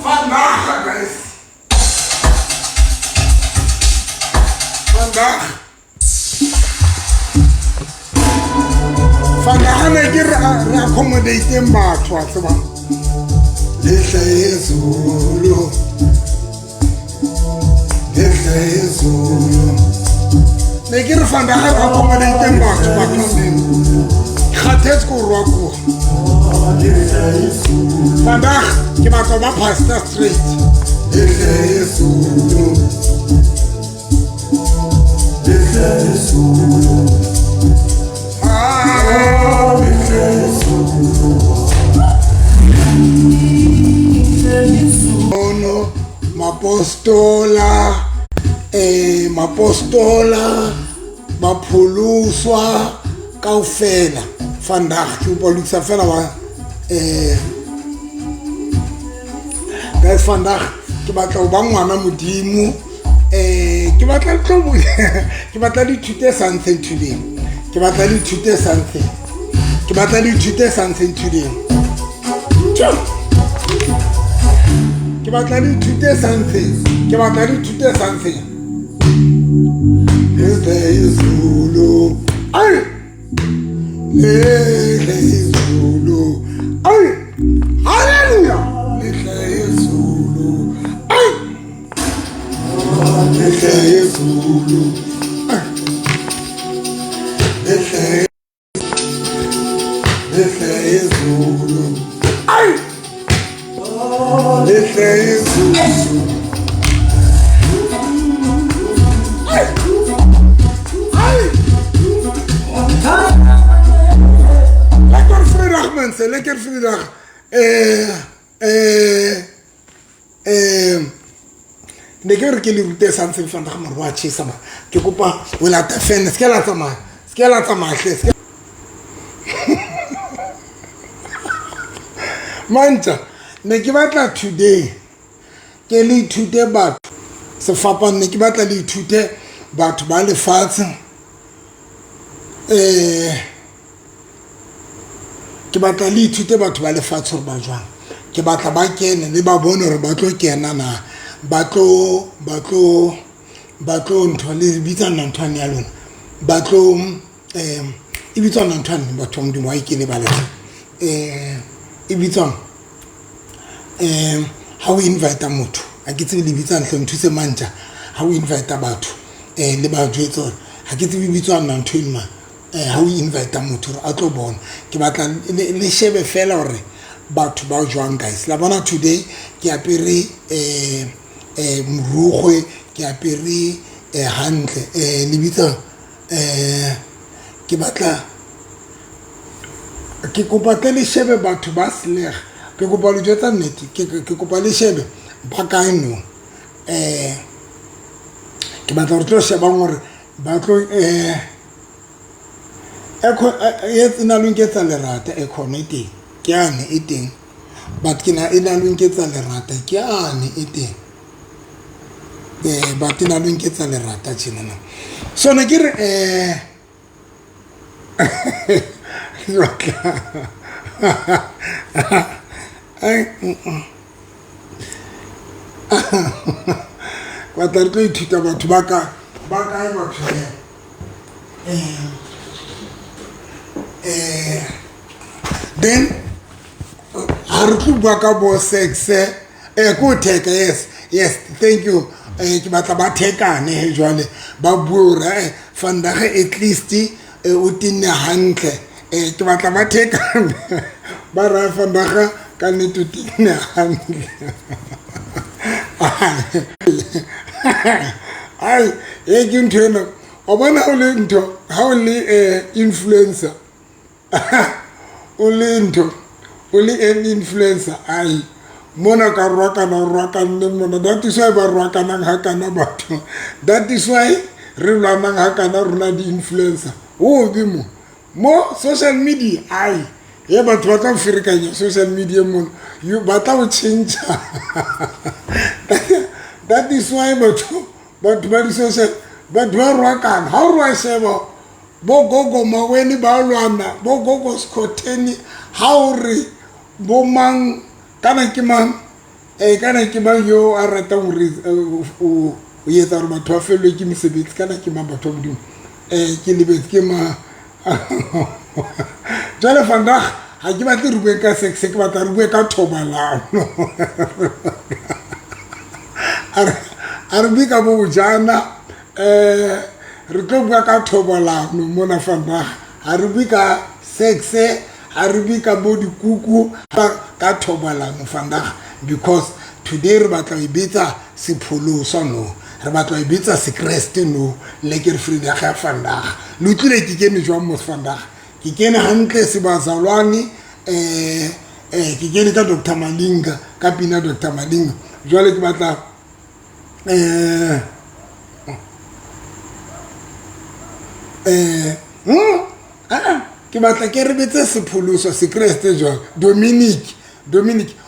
Vandag, guys. Vandag. Vandag ne ke re re accommodate batho a tseba. Lehle izulu. Lehle izulu. Ne ke re vandag re accommodate batho batho ba. Kgathetse ko rwa ko. Vandag ke batla ba pastor straight. Lehle izulu. Lehle izulu. Ah, lehle izulu. Ono mapostola mapostola bapholoswa kaofela vandag ke kopa lokisa fela wa guys vandag ke batla ho ba ngwana modimo ke batla tlo ke batla le ithute something today ke batla le ithute something ke batla le ithute something today ke batla le ithute something ke batla le ithute something lehle izulu ay lehle izulu ay haleluya lehle izulu ay lehle izulu ay lehle lehle izulu ay lehle izulu ay ay lekker vrydag mense lekker vrydag ne ke re ke le rute something vandag maar wa chesa ma ke kopa o lata fan se ke la tsamaya se ke la tsamaya hle se mantja ne ke batla today ke le ithute batho sefapano ne ke batla le ithute batho ba lefatshe ke batla le ithute batho ba lefatshe gore ba jwang ke batla ba kene le ba bone gore ba tlo kena na ba tlo ba tlo ba tlo ntho le bitsa nna nthwane ya lona ba tlo e bitswa nna nthwane batho ba modimo wa ikele ba letla e bitswang ha o invite motho ha ke tsebe le bitsang hle nthuse mantja ha o invite batho le ba jwetse hore ha ke tsebe e bitswang nna ntho eno ma ha o invite motho hore a tlo bona ke batla le shebe fela hore batho ba jwang guys la bona today ke apere morukgwe ke apere hantle le bitsa ke batla ke kopa tle le shebe batho ba sleg ke kopa le jwetsa nnete ke kopa le shebe ba kae no ke batla gore tlo shebang gore ba tlo e na le nketsa lerata e khona e teng ke yane e teng but ke na e na le nketsa lerata ke yane e teng but e na le nketsa lerata tjenana so ne ke re batla re tlo ithuta batho ba ka ba kae batho then ha re tlo bua ka bo sex ko theka yes yes thank you ke batla ba thekane he jwale ba bue hore vandag at least o tenne hantle ke batla ba thekane ba raya vandag ka nnete o tenne hantle ai e ke ntho ena wa bona ha o le ntho ha o le influencer o le ntho o le an influencer ai mona ka rwakana o rwakanne mona that is why ba rwakanang ha kana batho that is why re lwanang ha kana rona di-influencer o be mo mo social media ai ye batho ba tla go ferekanya social media mona you ba tla go change that is why batho batho ba di-social batho ba rwakana ha o re wa sheba bo gogo maweni ba lwana bo gogo Skhotheni ha o re bo mang kana ke mang Kana ke mang yo a ratang ho etsa hore batho ba fellwe ke mesebetsi? Kana ke mang batho ba Modimo? Ke lebetse ke mang. Jwale vandag ha ke batle re bue ka sex, ke batla re bue ka thobalano. A re bue ka bo bojana, re tlo bua ka thobalano mona vandag. Ha re bue ka sex, ha re bue ka bo dikuku, ka thobalano vandag, because today re batla ho e betsa sepholoswa no, re batla ho e betsa sekreste no. Lekker vrydag ya vandag. Le utlwile ke kene jwang mos vandag? Ke kene hantle sebazalwane, ke kene ka Dr Malinga, ka pina Dr Malinga. Jwale ke batla ke batla ke re betse sepholoso sekreste jwang. Dominic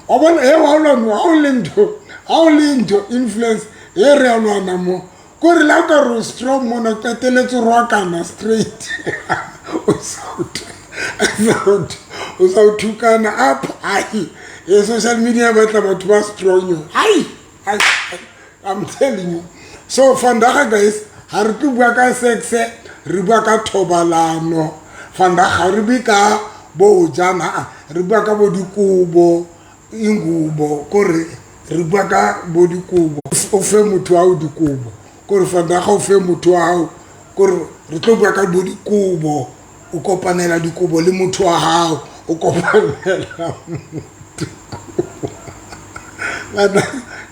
wa bona e wa lwana, ha o le ntho, ha o le ntho influence e re a lwana mo ko re la ka re strong mona, qeteletse rwakana straight, o sa o thukana up. Ai, e social media batla batho ba strong yo. Ai, I'm telling you. So vandag guys, ha re tlo bua ka sex, re bua ka thobalano vandag. Ha re bue ka bo jana, re bua ka bo dikobo, ingubo, kore re bua ka bo dikobo. O fe motho wa hao dikobo, kore vandag o fe motho wa hao, kore re tlo bua ka bo dikobo. O kopanela dikobo le motho wa hao, o kopanela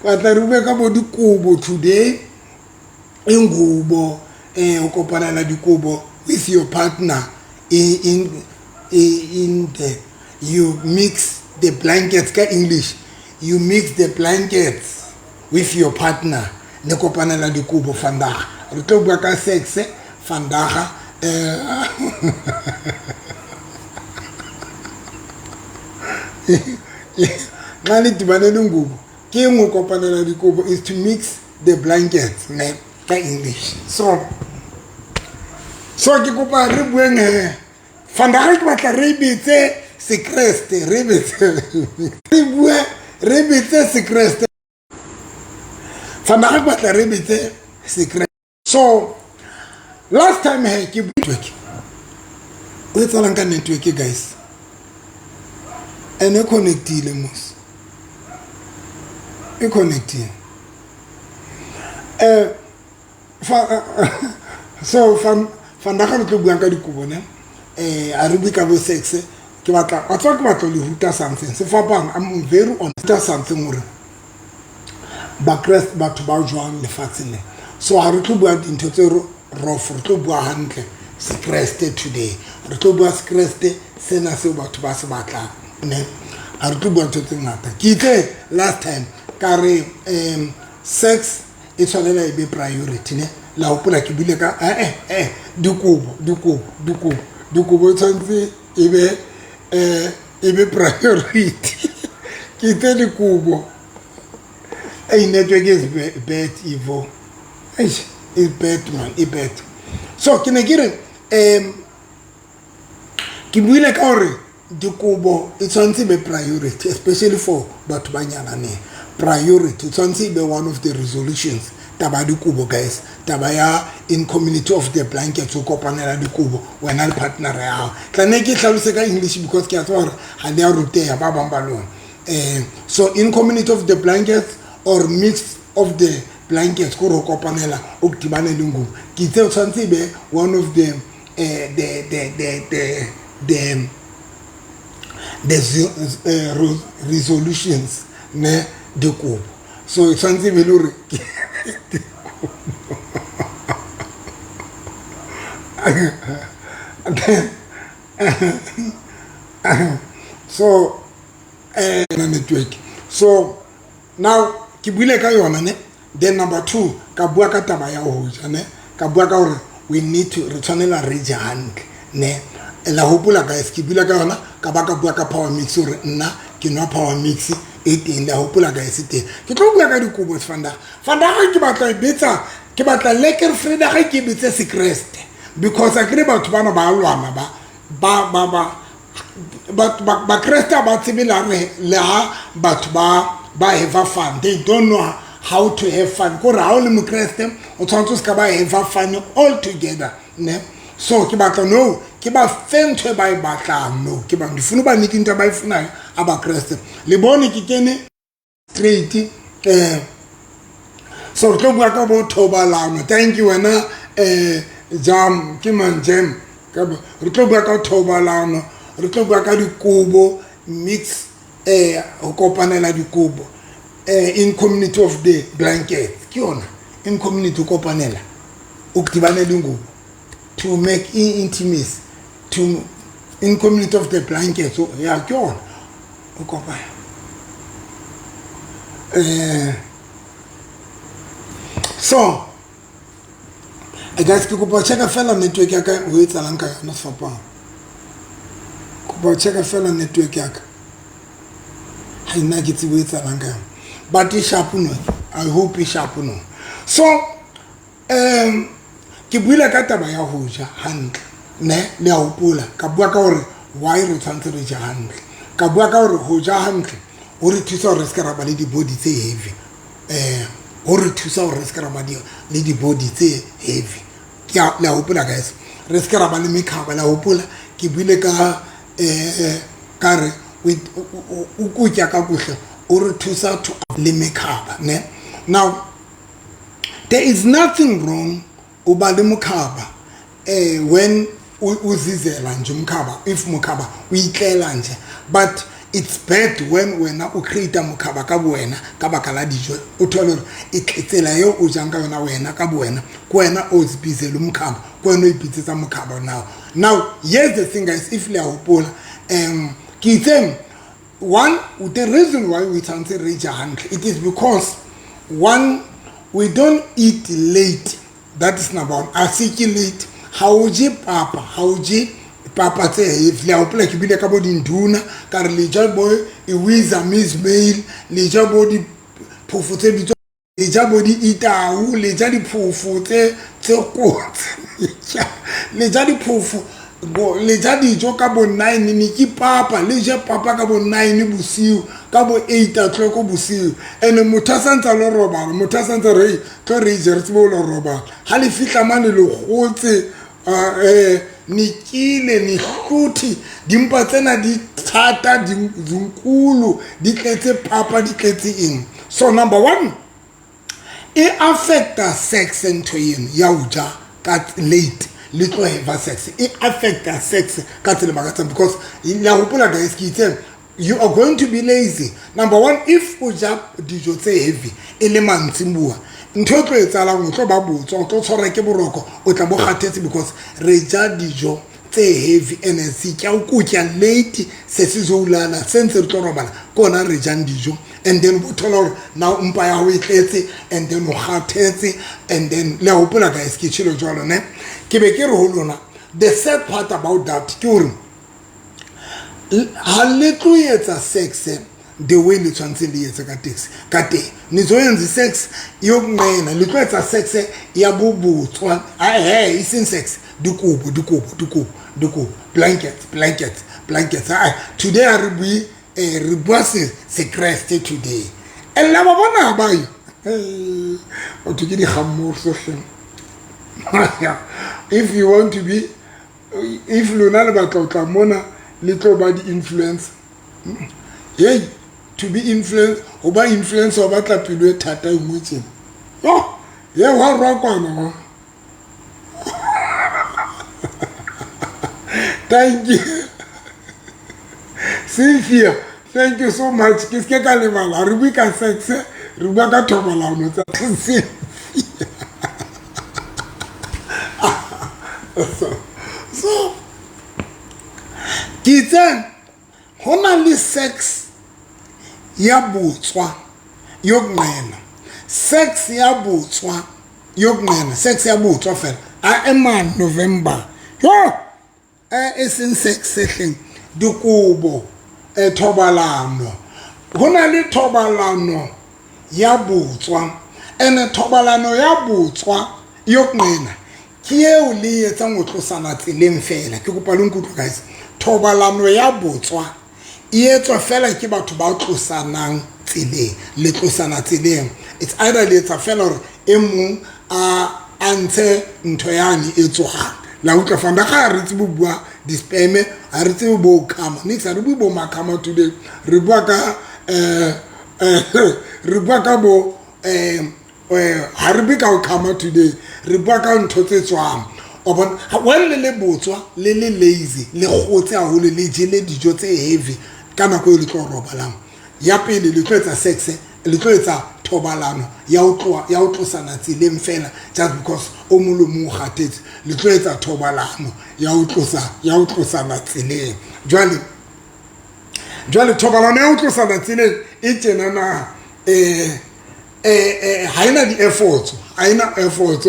batla re bue ka bo dikobo today, ingubo, o kopanela dikobo with your partner in the, you mix the blankets ka English, you mix the blankets with your partner, le kopanela dikobo vandag. Re tlo bua ka sex vandag. Nxa le dibane le ngubo ke eng? Ho kopanela dikobo is to mix the blankets ne ka English. So ke kopa re bueng he vandag. Ke batla re betse sekreste, re betse, re bue, re betse sekreste vandag. Ke batla re betse sekreste. So last time he ke network o etsalang ka network guys, and e connectile mos, e connectile. So vandag re tlo buang ka dikobo ne, a re bue ka bo sex. Ke batla wa tseba, ke batla le ruta something se fapang. I'm very honest something hore Bakreste batho ba jwang lefatsheng le. So ha re tlo bua dintho tse rough, re tlo bua hantle sekreste today. Re tlo bua sekreste sena seo batho ba se batlang ne. Ha re tlo bua ntho tse ngata. Ke itse last time ka re sex e tshwanela e be priority ne. La hopola ke buile ka dikobo, dikobo, dikobo, dikobo e tshwanetse e be e be priority. Ke itse dikobo. Hey, network is bad, Evo. Eish, is bad man, e bad. So ke ne ke re ke buile ka hore dikobo e tshwanetse be priority, especially for batho ba nyalaneng. Priority e tshwanetse e be one of the resolutions. Taba ya dikobo guys, taba ya in community of the blankets, o kopanela dikobo wena le partner ya hao. Tla ne ke hlalose ka English because ke a tseba hore ha le a ruteha ba bang ba lona. So in community of the blankets or mix of the blankets, ko re kopanela o dibane le ngubo. Ke itse o tshwanetse e be one of the resolutions ne, dikobo. So e tshwanetse e be le hore dikobo. So network. So now ke buile ka yona ne. Then number 2, ka bua ka taba ya ho ja ne. Ka bua ka hore we need to, re tshwanela re je hantle ne. La hopola guys, ke buile ka yona, ka ba ka bua ka power mix, hore nna ke nwa power mix e teng. La hopola guys teng. Ke tlo bua ka dikobo vandag. Vandag ke batla e betsa, ke batla lekker vrydag ke betse sekreste, because a kere batho bana ba lwana ba ba ba ba ba Bakreste ba tsebe la re le ha batho ba ba have fun. They don't know how to have fun. Kore ha o le mokreste o tshwanetse o se ka ba have fun all together ne. So ke batla no ke ba fe ntho e ba e batlang, no ke ba ndifuna uba nike into abayifunayo abakreste. Le bone ke kene straight. So re tlo bua ka bo thobalano. Thank you wena, jam ke man jam. Re tlo bua ka thobalano, re tlo bua ka dikobo mix, ho kopanela dikobo, in community of the blanket. Ke yona in community, kopanela ukudibanela ingubo to make intimacy, to in community of the blanket. So ya, ke yona o kopana. So guys, ke kopa checka fela network ya ka ho etsahalang ka yona sefapano. Kopa checka fela network ya ka, ha nna ke tsebe ho etsahalang ka yona, but e sharp no. I hope e sharp no. So ke buile ka taba ya ho ja hantle ne, le a hopola ka bua ka hore why re tshwanetse re ja hantle. Ka bua ka hore ho ja hantle ho re thusa hore re se ke ra ba le di-body tse heavy, ho re thusa hore re se ke ra ba le di-body tse heavy. Ke a le a hopola guys, re se ke ra ba le mekhaba. Le a hopola ke buile ka ka re ukutya kakuhle o re thusa to le mekhaba ne. Now there is nothing wrong uba le mokhaba when uzizela nje umkhaba, if mokhaba uyitlela nje, but it's bad when wena o create mokhaba ka bowena ka baka la dijo. O thole hore tsela eo o jang ka yona wena ka bowena, ke wena o zibizela umkhaba, ke wena o ipitsetsa mokhaba. Now here's the thing guys, if le a hopola, ke itseng one, the reason why we tshwanetse re ja hantle, it is because one, we don't eat late. That is number one. A se ke late, ha o je papa, ha o je papa tse heavy. Le a hopola ke bile ka bo dinduna, ka re le ja bo iwiza maize meal, le ja bo diphofo tse bitswa, le ja bo di-itau, le ja diphofo tse kotsi, le ja diphofo, le ja dijo ka bo 9, ne ke papa, le je papa ka bo 9 bosiu, ka bo 8 o'clock bosiu, and motho a santse a lo robala, motho a santse re tlo re je re tsebe o lo robala. Ha le fihla mane le kgotse, nikile nehluthi, dimpa tsena di thata, dinkulu di tletse papa, di tletse eng. So number one, e affecta sex ntho eno ya ho ja ka late, le tlo have sex, e affecta sex ka tsela makatsang, because le a hopola guys ke itse you are going to be lazy. Number one, if o ja dijo tse heavy e le mantsiboa, ntho e tlo etsahalang, o tlo ba botswa, o tlo tshwarwa ke boroko, o tla bo kgathetse, because re ja dijo tse heavy and sitya ukutya late, sesizolala, sentse re tlo robala ke ona re jang dijo, and then o thola hore now mpa ya hao e tletse and then o kgathetse. And then le a hopola guys ke tjhelo jwalo ne, ke be ke re ho lona the sad part about that ke hore ha le tlo etsa sex the way le tshwanetse le etse ka taxi ka teng. Nizoyenza i-sex yokunqena, le tlo etsa sex ya bobotswa, he e seng sex, dikobo, dikobo, dikobo, dikobo, blankets, blankets, blankets. Ai, today ha re bue, re bua se sekreste today, and la ba bona ba yo batho ke digammoso hleng. If you want to be, if lona le batla ho tla mona le tlo ba di-influencer, hey, to be influence, ho ba influencer o batla pelo e thata e nngwe tjena. Yo ye wa rwa kwana wa. Thank you Cynthia, thank you so much. Ke se ka lebala, re bue ka sex, re bua ka thobalano tsa Cynthia. So ke itse ho na le sex ya botswa yokunqena, sex ya botswa yokunqena, sex ya botswa fela a ema November yo, e seng sex hleng, dikobo, thobalano. Ho na le thobalano ya botswa, ene thobalano ya botswa yokunqena ke eo le etsang ho tlosana tseleng fela. Ke kopa le nkutlwe guys, thobalano ya botswa e etswa fela ke batho ba tlosanang tseleng, le tlosana tseleng. It's either le etsa fela hore e mong a ntshe ntho yane e tsogang. La utlwa fanda ga re tsebe bua di-sperm, ha re tsebe bo khama nix, ha re bue bo makhama today. Re bua ka re bua ka bo ha re bue ka ho khama today, re bua ka ntho tse tswang. O bona, when le le botswa, le le lazy, le kgotse haholo, le jele dijo tse heavy ka nako eo le tlo robalang. Ya pele, le tlo etsa sex, le tlo etsa thobalano ya ho tloha, ya ho tlosana tseleng fela, just because o mong le mong o kgathetse. Le tlo etsa thobalano ya ho tlosa, ya ho tlosana tseleng. Jwale thobalano ya ho tlosana tseleng e tjena na, ha ena di-efforts, ha ena efforts.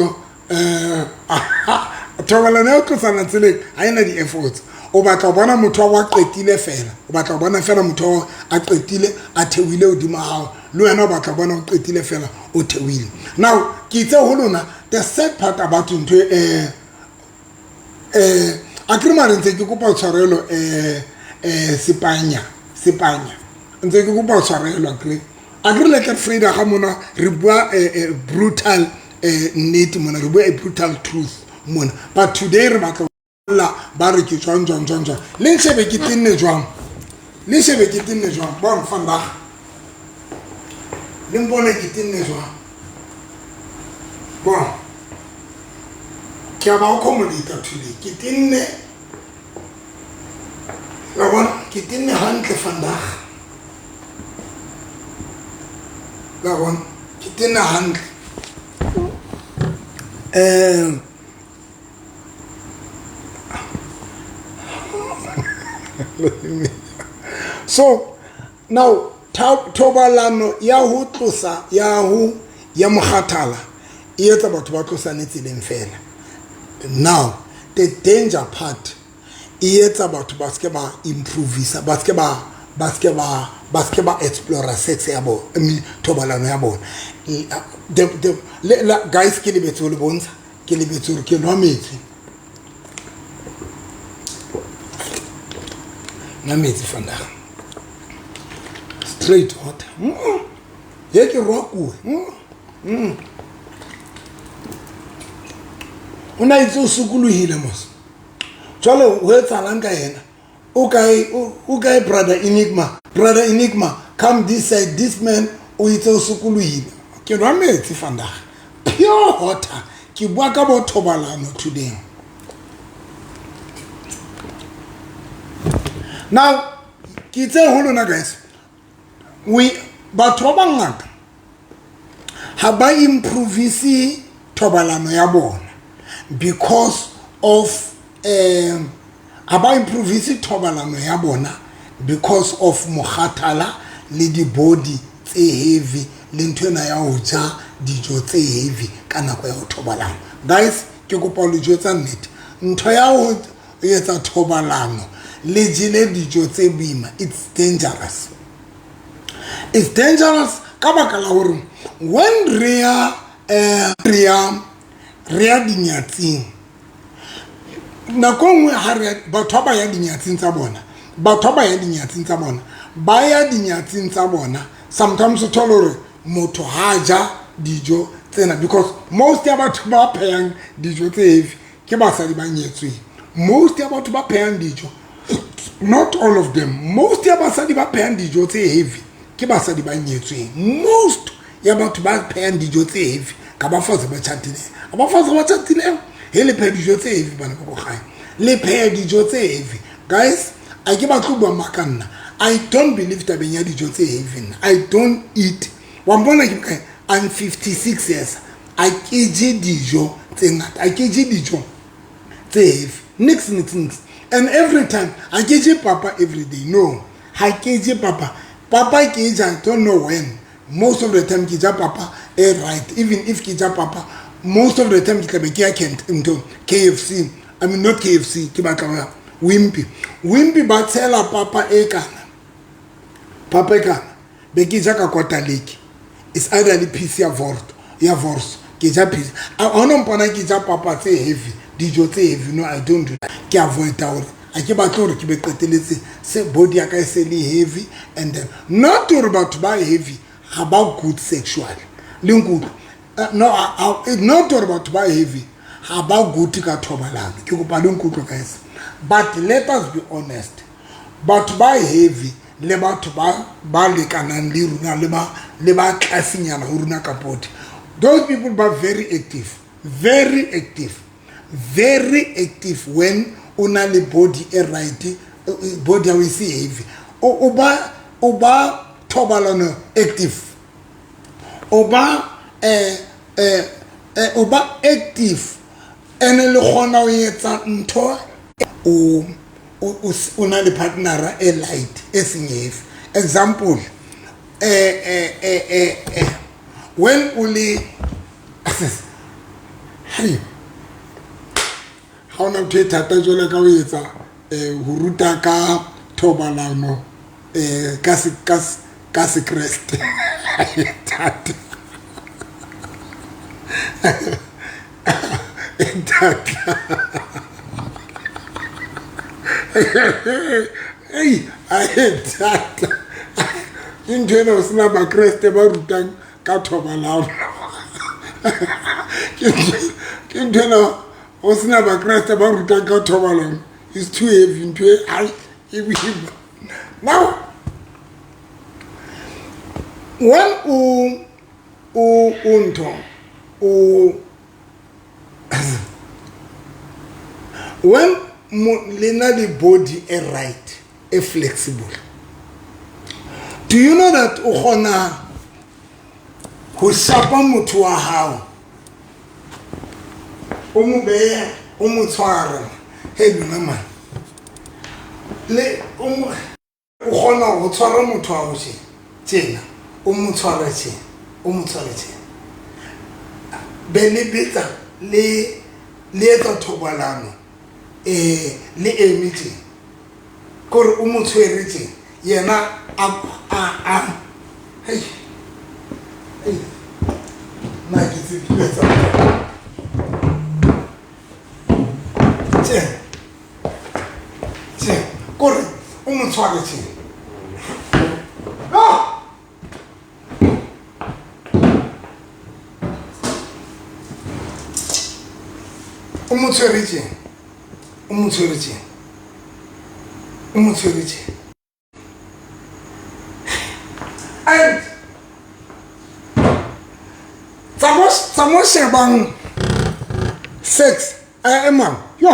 Thobalano ya ho tlosana tseleng ha ena di-efforts. O batla ho bona motho wa qetile fela, o batla ho bona fela motho a qetile a theohile hodima hao, le wena o batla ho bona o qetile fela o theohile. Now ke itse ho lona, the sad part about ntho a kere mare ntse ke kopa tshwarelo, sepanya ntse ke kopa tshwarelo. Akere le tle Freda ga mona re bua brutal nnete mona, re bua a brutal truth mona. But today re batla la ba re ke jwang jwang jwang jwang. Le nshebe ke tenne jwang, le shebe ke tenne jwang. Bon, vandag le mpone ke tenne jwang. Bon, ke a ba accommodate today, ke tenne la bona, ke tenne hantle vandag la bona, ke tenne hantle. So now thobalano ya ho tlosa ya ho ya mokgathala e etsa batho ba tlosane tseleng fela. Now the danger part, e etsa batho ba seke ba improvisa, ba seke ba explora sex ya bona, I mean, thobalano ya bona. Guys, ke lebetse ho le bontsha, ke lebetse hore ke nwa metsi, nwa metsi vandag, straight water. Ye ke rokuwe. O na itse o sokolohile mos. Jwale ho etsahalang ka yena? O kae? O kae brother Enigma? Brother Enigma, come this side. This man o itse o sokolohile. Ke nwa metsi vandag, pure water. Ke bua ka bo thobalano today. Now ke itse ho lona guys, we batho ba bangata ha ba improvise thobalano ya bona because of ha ba improvise thobalano ya bona because of mokgathala le di-body tse heavy le ntho ena ya ho ja dijo tse heavy ka nako ya ho thobalano. Guys, ke kopa ho le jwetsa nnete, ntho ya ho etsa thobalano le jele dijo tse boima, it's dangerous, it's dangerous, ka baka la hore when re ya dinyatsing nako e nngwe, ha re batho ba ya dinyatsing tsa bona, batho ba ya dinyatsing tsa bona, ba ya dinyatsing tsa bona, sometimes o thole hore motho ha ja dijo tsena, because most ya batho ba phehang dijo tse heavy ke basadi ba nyetsweng. Most ya batho ba phehang dijo, not all of them, most ya basadi ba phehang dijo tse heavy ke basadi ba nyetsweng. Most ya batho ba phehang dijo tse heavy ka bafazi ba tjhatileng, abafazi ba tjhatileng. He le pheha dijo tse heavy, bana ba ko gae, le pheha dijo tse heavy. Guys, a ke batle ho bua maka nna. I don't believe tabeng ya dijo tse heavy nna. I don't eat. Wa mpona ke bokae? I'm 56 years. A ke je dijo tse ngata, a ke je dijo tse heavy, nix, nix, nix. And every time a ke je papa every day, no, ha ke je papa. Papa ke ja, I don't know when. Most of the time ke ja papa e right. Even if ke ja papa, most of the time ke tlabe ke ya kent ntho KFC, I mean, not KFC, ke batla ho ya Wimpy. Wimpy ba tshela papa e kana, papa e kana, be ke ja ka kota leke. It's either le piece ya wors, ya wors, ke ja piece. A hona mpona ke ja papa tse heavy, dijo tse heavy, no, I don't do that. Ke avoida hore A ke batle hore ke be qeteletse se body ya ka e se le heavy. And then not hore batho ba heavy ga ba good sexually, le nkutlwe. No, not hore batho ba heavy ga ba good ka thobalano. Ke kopa le nkutlwe, guys, but let us be honest. Batho ba heavy le batho ba lekanang le rona le ba tlasenyana ho rona ka body, those people ba very active, very active, very active. When o na le body e right, body ya o e se heavy, o ba thobalano active, o ba active ene le kgona ho etsa ntho. O na le partnera e light, e seng heavy. Example, when o le hey, ha ona ntho e thata jwalo ka ho etsa ho ruta ka thobalano ka sekreste e thata, e thata. Ei, a e thata ke ntho ena. Ho sena bakreste ba rutang ka thobalano, ke ntho ena. Ho sena bakreste ba rutang ka thobalano is too heavy. Ntho e ai e boima. Now when o ntho o when le na le body e right, e flexible, do you know that o kgona ho shapa motho wa hao, o mo behe, o mo tshwara he lona man le o kgona ho tshwara motho wa hao tjena tjena, o mo tshware tjena, o mo tshware tjena, be le betsa le etsa thobalano le eme tjena, kore o mo tshwere tjena, yena a hei hei, nna ke tsebe ke etsa tjena tjena, kore o mo tshware tjena. Ah! O mo tshwere tjena, o mo tshwere tjena, o mo tshwere tjena and tsa mo shebang sex emang yo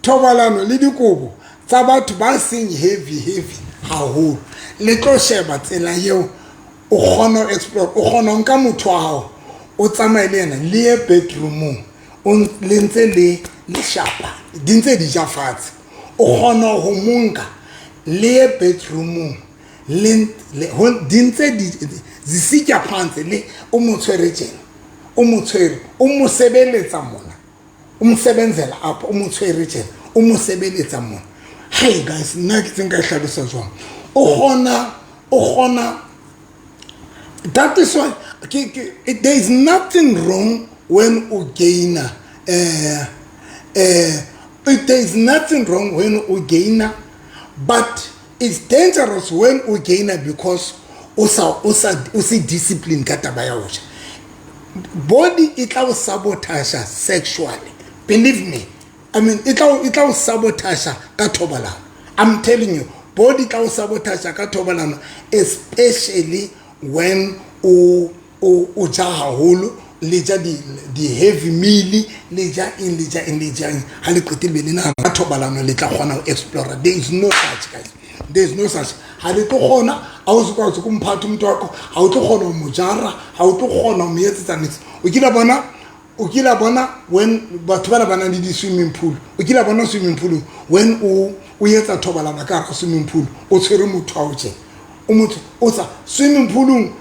thobalano le dikobo tsa batho ba seng heavy heavy haholo. Le tlo sheba tsela eo o kgona ho explore, o kgona ho nka motho wa hao, o tsamaye le yena, le ye bedroomong, le ntse le shapa, di ntse di ja fatshe. O kgona ho monka le ye bedroomong, di ntse di sitya phansi, le o mo tshwere tjena, o mo tshwere, o mo sebeletsa mona, o mo sebenzela apha, o mo tshwere tjena, o mo sebeletsa mona. Hey guys, nna ke tse nka e hlalosa jwang? O kgona. That is why there is nothing wrong when o gainer, there is nothing wrong when o gainer, but it's dangerous when o gainer because o sa o se discipline ka taba ya ho ja. Body e tla o sabotage sexually, believe me. I mean, e tla o sabotage ka thobalano. I'm telling you, body tla o sabotage ka thobalano, especially when o ja haholo, le ja di heavy meal, le ja eng, le ja eng, le ja eng. Ha le qetile be le nahana ka thobalano le tla kgona ho explore. There is no such, guys, there is no such. Ha le tlo kgona. Ha o se ka o se ko mphatha motho wa ko, ha o tlo kgona ho mo jara, ha o tlo kgona ho mo etsetsa niks. O kile bona when batho bana ba nang le di-swimming pool, o kile bona swimming pool when o etsa thobalano ka hara swimming pool, o tshwere motho wa o tje, o motho o sa swimming poolong,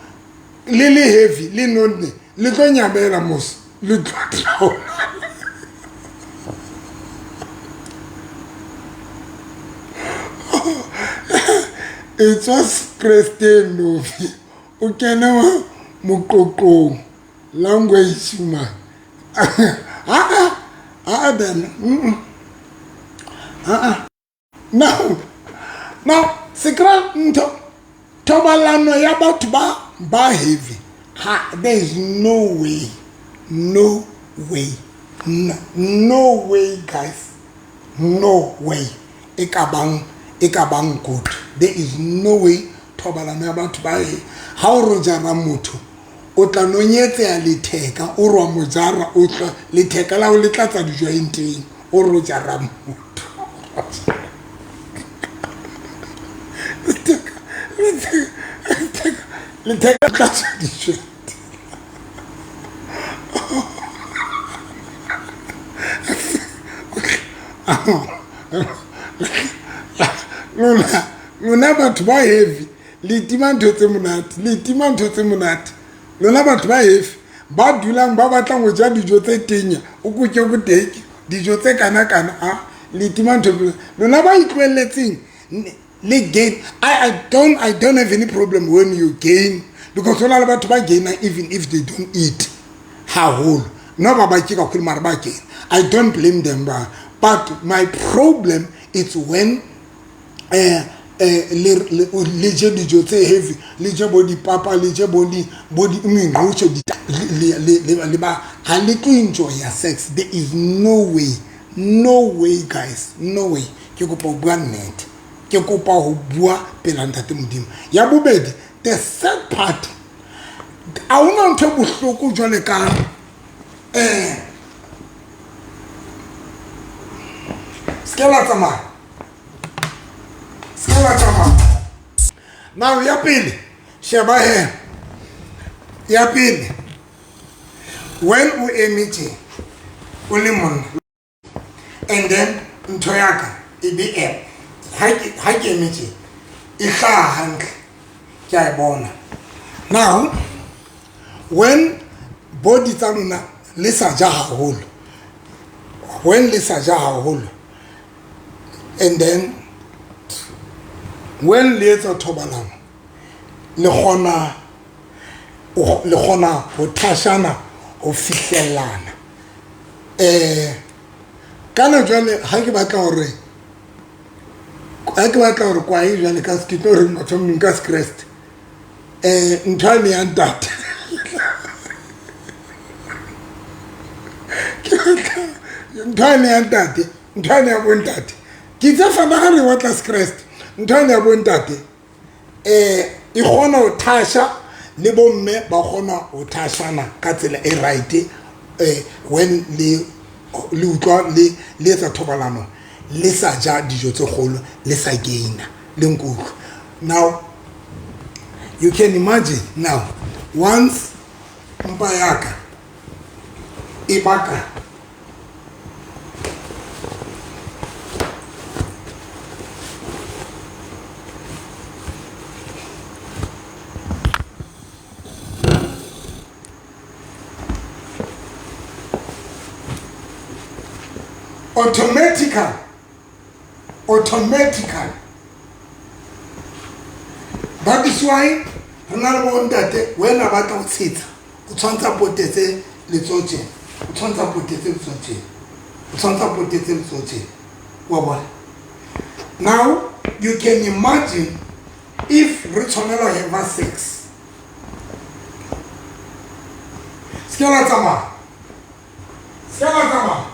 le heavy, le nonne, le tlo nyamela mos, le tlo drown. E tswa Kresteng nofi o kene moqoqong language man. Aa, aa bana. Aa, now se kry ntho thobalano ya batho ba heavy ha, there is no way, no way, no, no way, guys, no way e ka bang good. There is no way thobalano ya batho ba ha o ro jara motho, o tla nonyetseya letheka, o rwa mo jara, o tla letheka la o le tlatsa dijointeng, o ro jara motho, letheka tlatsa dijoint. Lona batho ba heavy, le tima ntho tse monate, le tima ntho tse monate. Lona batho ba heavy ba dulang ba batlang ho ja dijo tse tenya, o koke ko teke dijo tse kana-kana, a le tima ntho. Lona ba itlohelletseng le gain, I don't have any problem when you gain, because ho na le batho ba gainang even if they don't eat haholo. No, ba ba ke kakhulu, mara ba gain, I don't blame them ba. But my problem is when le je dijo tse heavy, le je bo dipapa, le je bo di mengqotho, le ba ha le tlo enjoya sex. There is no way, no way, guys, no way. Ke kopa ho bua nnete, ke kopa ho bua pela Ntate Modimo. Ya bobedi, the third part, a hona ntho e bohloko jwale ka se ke la tsamaya, se ke la tsamaya. Now, ya pele, sheba he, ya pele, when o eme tje o le monna, and then ntho ya ka e be ha ke eme tje, e hlaha hantle, ke a e bona. Now, when body tsa lona le sa ja haholo, when le sa ja haholo, and then when le etsa thobalano, le kgona ho thashana, ho fihlellana. Kana jwale ha ke batla hore kwae jwale ka ke tlo reng batho ba ka Sekreste, ntho ya ne ya ntate, ke batla ntho ya ne ya ntate, ntho ya ne ya bontate, ke itse fana ga re batla Sekreste, ntho ya ne ya bontate e kgona ho thasha, le bomme ba kgona ho thashana ka tsela e right. When le utlwa le etsa thobalano, le sa ja dijo tse kgolo, le sa gaina, le nkutlwa. Now you can imagine, now once mpa yaka e baka automatically. That is why re na le bontate, wena batla ho tshetsa, o tshwanetse a potetse letsoho tjena, o tshwanetse a potetse letsoho tjena, o tshwanetse a potetse letsoho tjena, wa bona. Now you can imagine if re tshwanela ho have sex, se ke la tsamaya, se ke la tsamaya.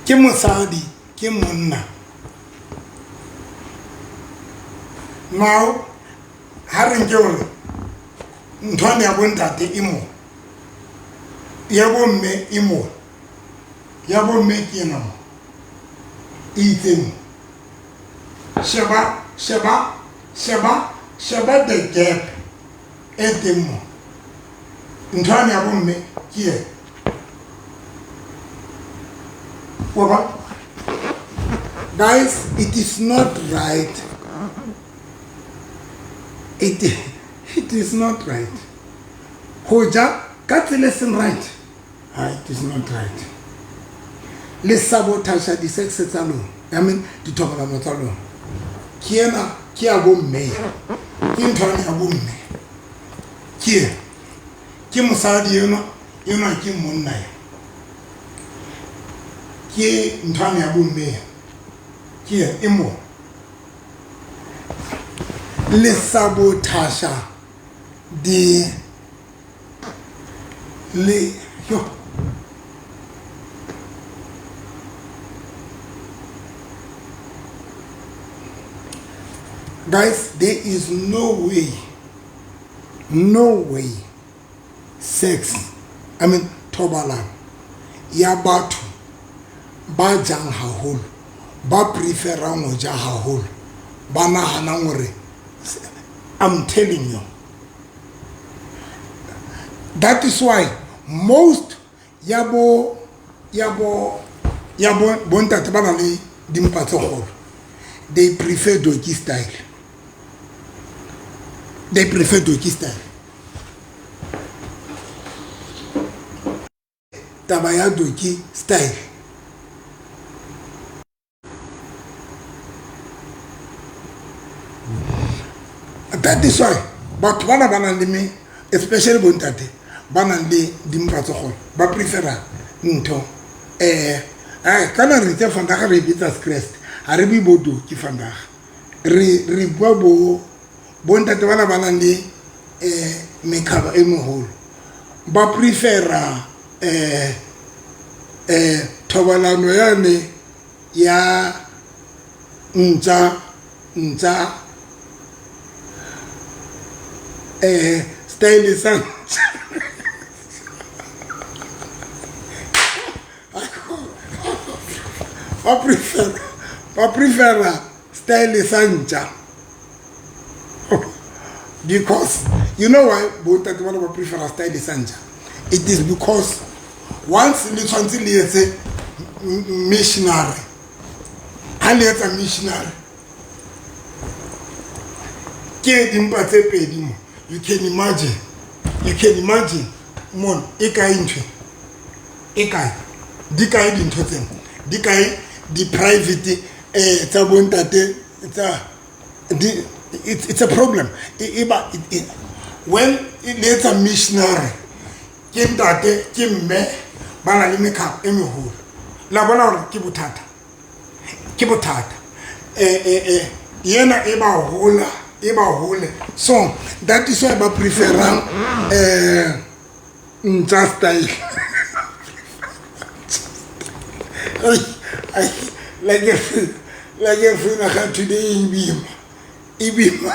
Ke mosadi, ke monna. Now ha re nke hore nthwane ya bontate e mo, ya bomme e mo, ya bomme ke ena mo, e itse mo. Sheba, sheba, sheba, sheba the gap e teng mo. Nthwane ya bomme ke ena, wa bona. Guys, it is not right, it is not right ho ja ka tsela e seng right. Ha, it is not right. Le sabotage di-sex tsa lona, I mean dithobalano tsa lona. Ke ena, Ke ya bomme, ke nthwane ya bomme. Ke e, ke mosadi enwa, enwa ke monna ya. Ke nthwane ya bomme ya. Ke e, e mo. Le sabotasha di le yo. Guys, there is no way, no way sex, I mean thobalano ya batho ba jang haholo, ba preferang ho ja haholo, ba nahanang hore, I'm telling you, that is why most ya bo ya bo ya bo bontate ba na le dimpa tse kgolo, they prefer doggy style. They prefer doggy style. Taba ya doggy style. That is why batho bana ba nang le me, especially bontate ba nang le dimpa tse kgolo, ba prefera ntho kana re itse vandag re bitsa sekreste, ha re bue bo doggy vandag, re bua bo bontate bana ba nang le mekhaba e meholo, ba prefera thobalano yane ya ntja ntja style sa ntja. Ba prefera style sa ntja. Because you know why bontate bana ba prefera style sa ntja? It is because once le tshwantse le etse missionary, ha le etsa missionary ke dimpa tse pedi mo, you can imagine, you can imagine mon e kae ntho e kae, di kae dintho tsena, di kae di private tsa bontate tsa di, it's a problem. E ba when le etsa missionary ke ntate ke mme ba na le mekhaba e meholo, la bona hore ke bothata, ke bothata. Yena e ba hola, e ba hole. So that is why ba preferang ntja style. Like if na today e bima, e bima.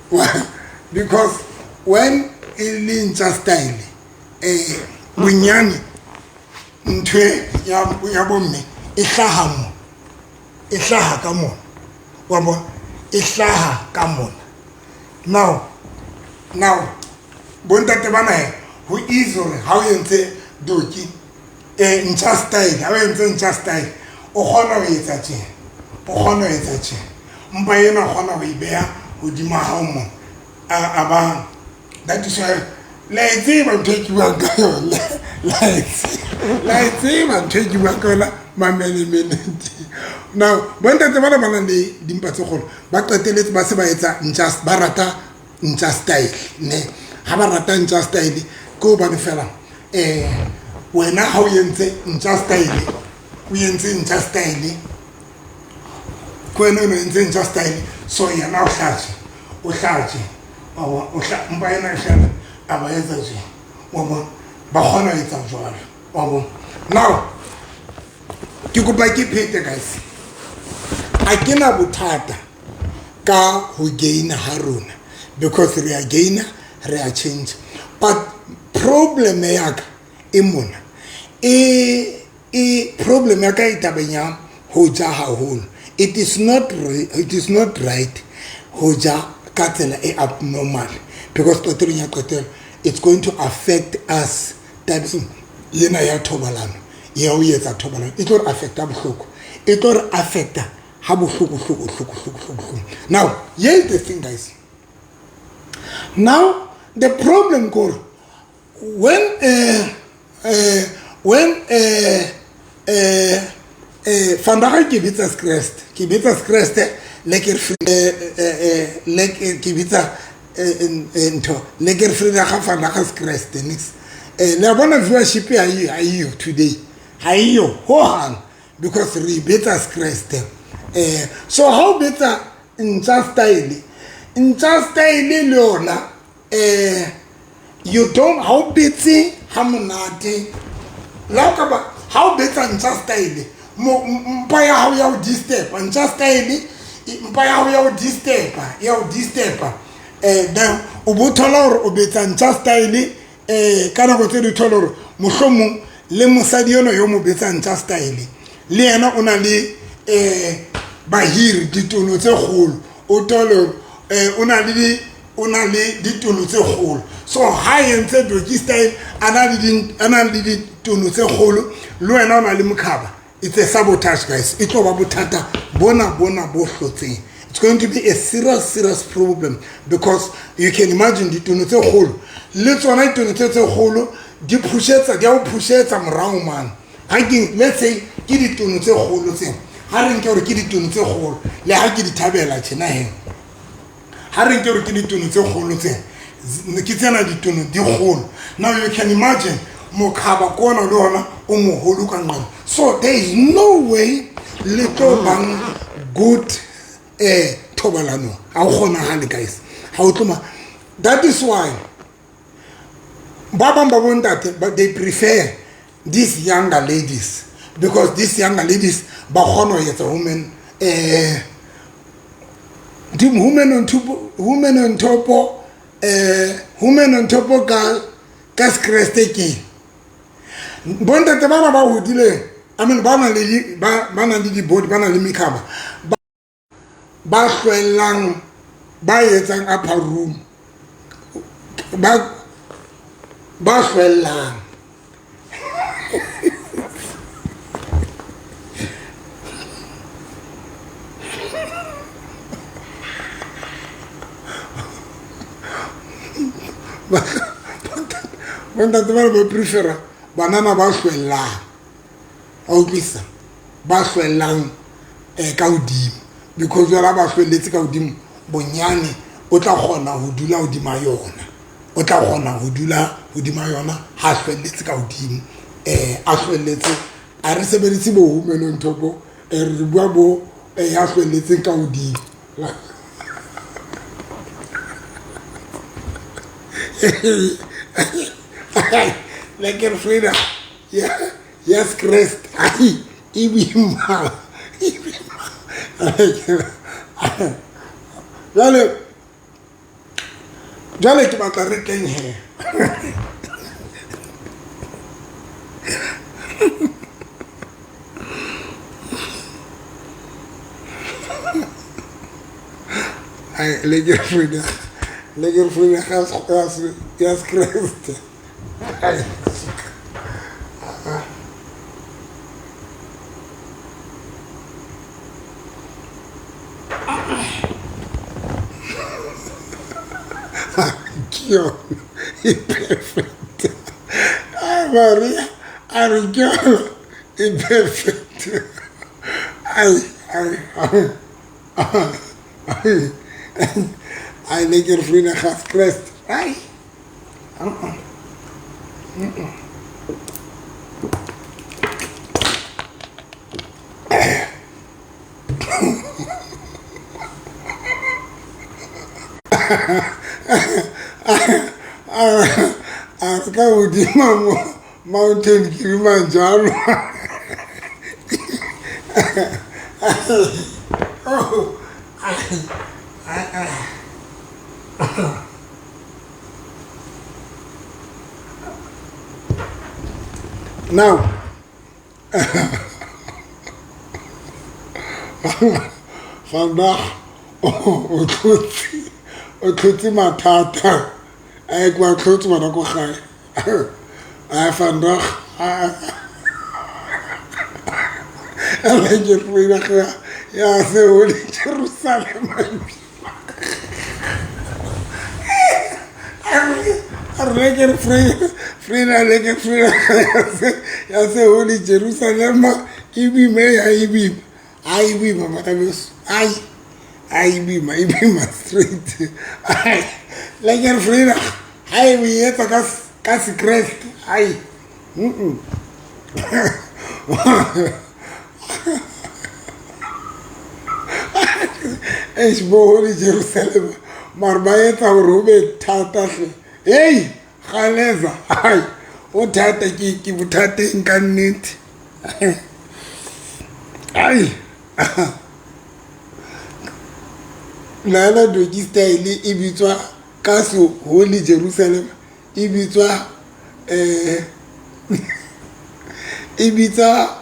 Why? Because when e le ntja style, bonyane ntho ya bomme e hlaha mo, e hlaha ka mona, wa bona, e hlaha ka mona. Now bontate bana he, ho easy hore ha o entse doki, ntja style, ha o entse ntja style, o kgona ho etsa tje, o kgona ho etsa tje. Mpa ena o kgona ho e beha hodima hao mona. A ba, that is why la e tseba ntho e ke buang ka yona. La e tseba ntho e ke buang ka yona, mamenemene. Now bontate bana ba nang le dimpa tse kgolo ba qeteletse ba se ba etsa ntja, ba rata ntja style, ne. Ha ba rata ntja style ke hobane fela wena ha o entse ntja style, o entse ntja style, ke wena o entse ntja style, so yena o hlatswe, o hlatswe, wa bona, o mpa ena e hlala, a ba etsa tje, wa bona, ba kgona ho etsa jwalo, wa bona. Now ke kopa ke phete guys, ha ke na bothata ka ho gain ha rona, because re a gain, re a change, but problem ya ka e mona, e problem ya ka e tabeng ya ho ja haholo. It is not it is not right ho ja ka tsela e abnormal, because qetellong ya qetelo it's going to affect us tabeng ena ya thobalano, ya ho etsa thobalano, e tlo re affecta bohloko, e tlo re affecta ha bohloko, hloko, hloko, hloko, hloko, hloko. Now here is the thing guys, now the problem kore when When vandag ke bitsa Kreste, ke bitsa Kreste lekker lekker ke bitsa ntho lekker vrydag ga vandag is Kreste niks. Le a bona viewership ha iyo today, ha iyo hohang because re betsa Kreste. So ha o betsa ntsa style, ntsa style le yona you don't ha o betse ha monate la o ka ba ha o betsa ntsa style mpa ya hao ya o disturb, ntsa style mpa ya hao ya o disturb, ya o disturb. Then o bo thola hore o betsa ntsa style ka nako tse di thola hore mohlomong le mosadi yona yo mo betsa ntsa style le yena o na le bahiri ditono tse kgolo, o thole o na le o na le ditono tse kgolo. So ha entse doggy style a na le ditono tse kgolo, le wena o na le mokhaba. It's a sabotage guys. E tlo ba bothata bona bona bo hlotseng. It's going to be a serious problem because you can imagine ditono tse kgolo le tsona ditono tse kgolo di pushetsa, di a o pushetsa morao man. Ha ke let's say ke ditono tse kgolo tse, ha re nke hore ke ditono tse kgolo le ha ke di thabela tjena he, ha re nke hore ke ditono tse kgolo tse, ke tsena ditono di kgolo. Now you can imagine mokhaba kona le ona o moholo ka nqane. So there is no way le tlo bang good thobalano. Ha o kgonahale guys, ha o tloma. That is why ba bang ba bontate but they prefer these younger ladies because these younger ladies ba kgona ho etsa women women on top, women on top, women on top ka Kreste ke bontate bana ba hodileng. I mean ba na le ba na le di-body, ba na le mekhaba, ba hlwellang, ba etsang upper room, ba hlwellang. Bontate ba ba prefera banana ba hlwellang, a utlwisa, ba hlwellang ka hodimo because jwale ba hlwelletse ka hodimo bonyane o tla kgona ho dula hodima yona, o tla kgona ho dula hodima yona ha hlwelletse ka hodimo. A hlwelletse, a re sebedise bo women on top, re bua bo ya hlwelletseng ka hodimo. Lekker Frida, yes Christ, ai e boima, e boima. Jwale ke batla re tleng he. Ai lekker Frida, lekker Frida gas Christ. Ai. E perfect. Ai Maria, a re ke e perfect. Ai ai ai ai lekker Frida gas Christ. Ai. A ka hodima mo Mountain Kilimanjaro. Oh, now vandag o tlotse mathata a kwa tlotse bana ko gae. A vandag a lekker vrydag ya se o le Jerusalem. A lekker Frida le ke Frida ya se Holy Jerusalema e boima e ha e boima ha e boima bana beso ai ha e boima e boima straight ai lekker Frida ha e o etsa ka sekreste ai eish bo Holy Jerusalema mare ba etsa gore ho be thata hle hei galeza ai o thata ke bothateng ka nnete ai nana doggy style e bitswa ka se Holy Jerusalem e bitswa e bitsa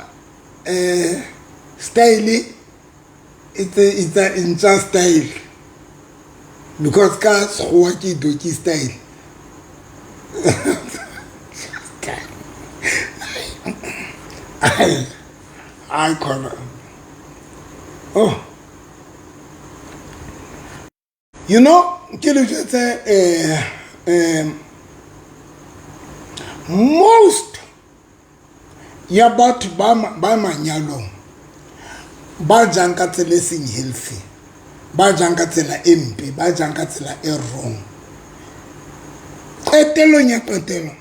style it's a ntša style because ka sekgowa ke doggy style. Ai ai khona oh you know ke le jwetse most ya batho ba manyalong ba jang ka tsela e seng healthy, ba jang ka tsela e mpe, ba jang ka tsela e wrong, qetellong ya qetelo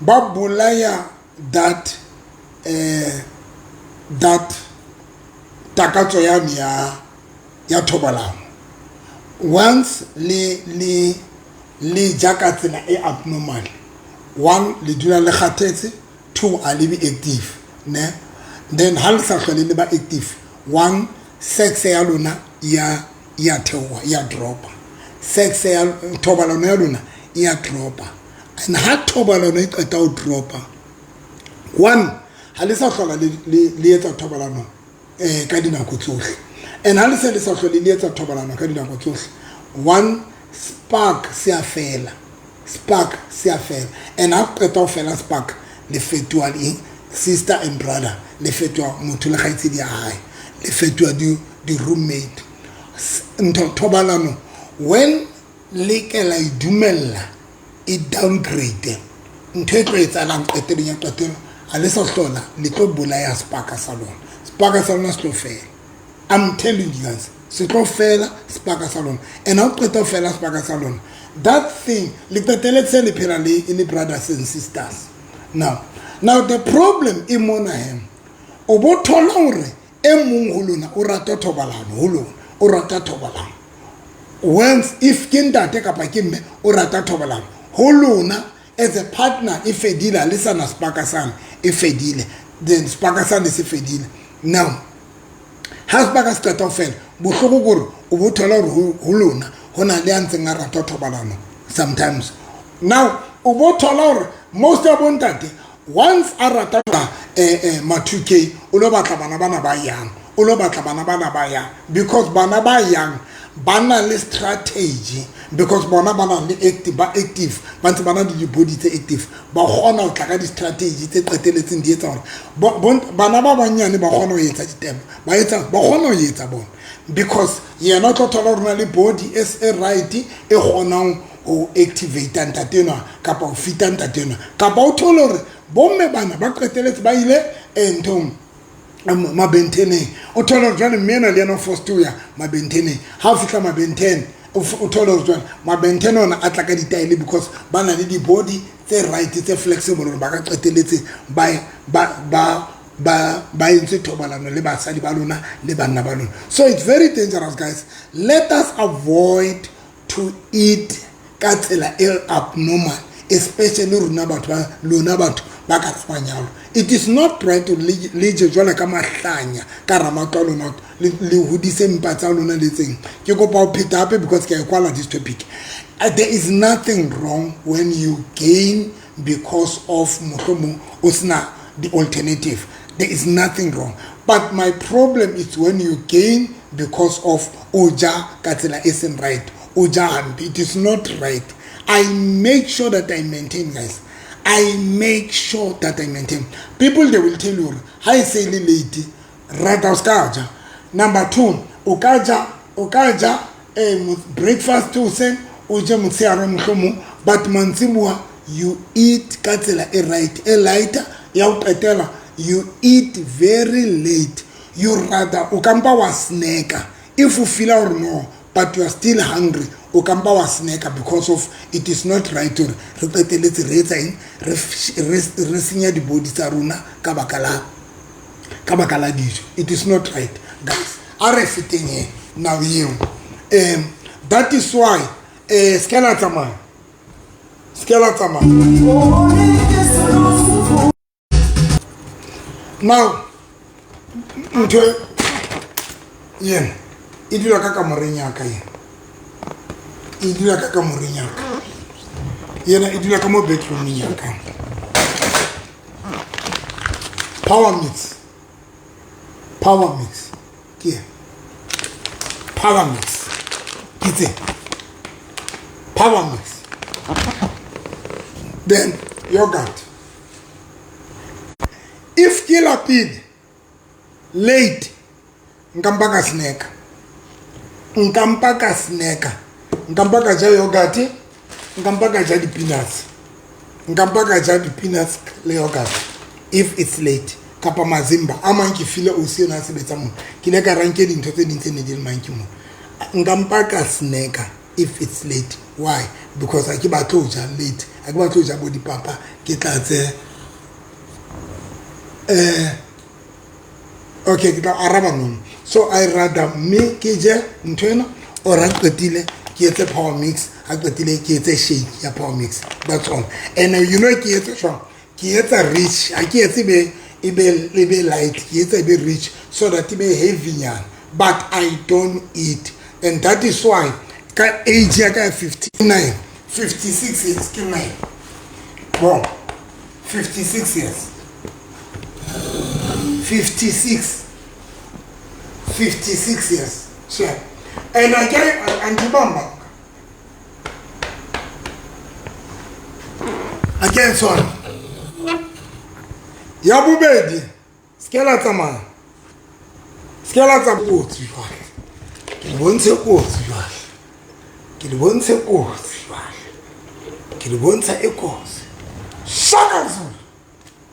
ba bolaya that that takatso yane ya thobalano. Once le ja ka tsela e abnormal, one, le dula le kgathetse, two, a le be active ne, then ha le sa hlole le ba active, one, sex ya lona ya theoha, ya dropa, sex ya thobalano ya lona ya dropa. And ha thobalano e qeta ho dropa, one, ha le sa hlola le etsa thobalano ka dinako tsohle, and ha le se le sa hlole le etsa thobalano ka dinako tsohle, one, spark se a fela, spark se a fela, and ha qeta ho fela spark, le fetoha eng? Sister and brother, le fetoha motho le kgaitsedi ya hae, le fetoha di roommate. Ntho thobalano when le ke la e dumella e downgrade, ntho e tlo etsahalang qetellong ya qetelo, ha le sa hlola le tlo bolaya spark sa lona, spark sa lona se tlo fela. I'm telling you guys, se tlo fela spark sa lona. And ha o qeta ho fela spark sa lona, that thing le qetelletse le phela le e le brothers and sisters. Now the problem e mona he, o bo thola hore e mong ho lona o rata thobalano, ho lona o rata thobalano. Once if ke ntate kapa ke mme o rata thobalano ho lona as a partner, e fedile, ha le sana spark sane, e fedile, then spark sane se fedile. Now ha spark se qeta ho fela, bohloko ke hore o bo thola hore ho lona ho na le a ntseng a rata thobalano sometimes. Now o bo thola hore most ya bontate once a rata ma 2K, o lo batla bana bana ba young, o lo batla bana bana ba young, because bana ba young ba na le strategy, because bona ba na le active, ba active, ba ntse ba na le di-body tse active, ba kgona ho tla ka di-strategy tse qeteletseng di etsa hore bana ba banyane ba kgona ho etsa ditebo, ba etsa, ba kgona ho etsa bona, because yena o tlo thola hore o na le body e right e kgonang ho activate ntate enwa kapa ho fita ntate enwa, kapa o thole hore bomme bana ba qeteletse ba ile nthong mabenteneng, o thole hore jwale mme ena le yena o forced ho ya mabenteneng. Ha o fihla mabentene, o thole hore jwale mabentene ona a tla ka ditaele, because ba na le di-body tse right tse flexible hore ba ka qeteletse ba entse thobalano le basadi ba lona le banna ba lona. So it's very dangerous, guys. Let us avoid to eat ka tsela e abnormal, especially rona batho ba lona batho ba ka manyalo. It is not right to le je jwalo ka mahlanya ka ramatlo a lona, le hodise mpa tsa lona le tseng. Ke kopa ho pheta hape because ke a e kwala this topic. There is nothing wrong when you gain because of mohlomong o sena the alternative. There is nothing wrong. But my problem is when you gain because of o ja ka tsela e seng right, o ja hampe. It is not right. I make sure that I maintain, guys. I make sure that I maintain. People, they will tell you, ha e se le late, rata o ska ja. Number two, o ka ja, o ka ja breakfast hoseng, o je motshehare mohlomong, but mantsiboa You eat ka tsela e right, e lighter. Ya ho qetela, you eat very late. You rather o kampa wa snacka if o feela gore no, but you are still hungry, o kampa wa snacka, because of it is not right gore re qeteletse re etsa eng, re senya di-body tsa rona ka baka la dijo. It is not right, guys. A re feteng he now eo. That is why se ke la tsamaya, se ke la tsamaya. Now ntho yena e dula ka kamoreng yaka, yena e dula ka kamoreng yaka, yena e dula ka mo bedroomeng yaka. Power Mix, Power Mix ke ena. Power Mix ke tse, Power Mix, then yogurt. If ke lapile late, nka mpa ka snacka, nka mpa ka snacka, nka mpa ka ja yogurt, nka mpa ka ja di-peanuts, nka mpa ka ja di-peanuts le yogurt if it's late, kapa mazimba a mang. Ke file osi ena a sebetsa mona, ke ile ka ranke dintho tse ding tse ne di le manke mona. Nka mpa ka snacka if it's late. Why? Because ha ke batle ho ja late, ha ke batle ho ja bo dipapa ke tlatse. Okay, ke tla araba nono. So I rather mme ke je ntho ena, or ha qetile ke etse Power Mix, ha qetile ke etse shake ya Power Mix. That's all. And you know ke etse jwang? Ke etsa rich, ha ke etse be e be light, ke etsa e be rich so that e be heavy nyana, but I don't eat. And that is why ka age ya ka ya 59, 56 years, ke 9, bon, 56 years, 56, 56 years, sure. And I get andibamba again. Sorry, ya bobedi, se ke la tsamaya, se ke la tsa kotsi jwale. Ke le bontshe kotsi jwale, ke le bontshe kotsi jwale, ke le bontsha e kotsi. Shaka Zulu,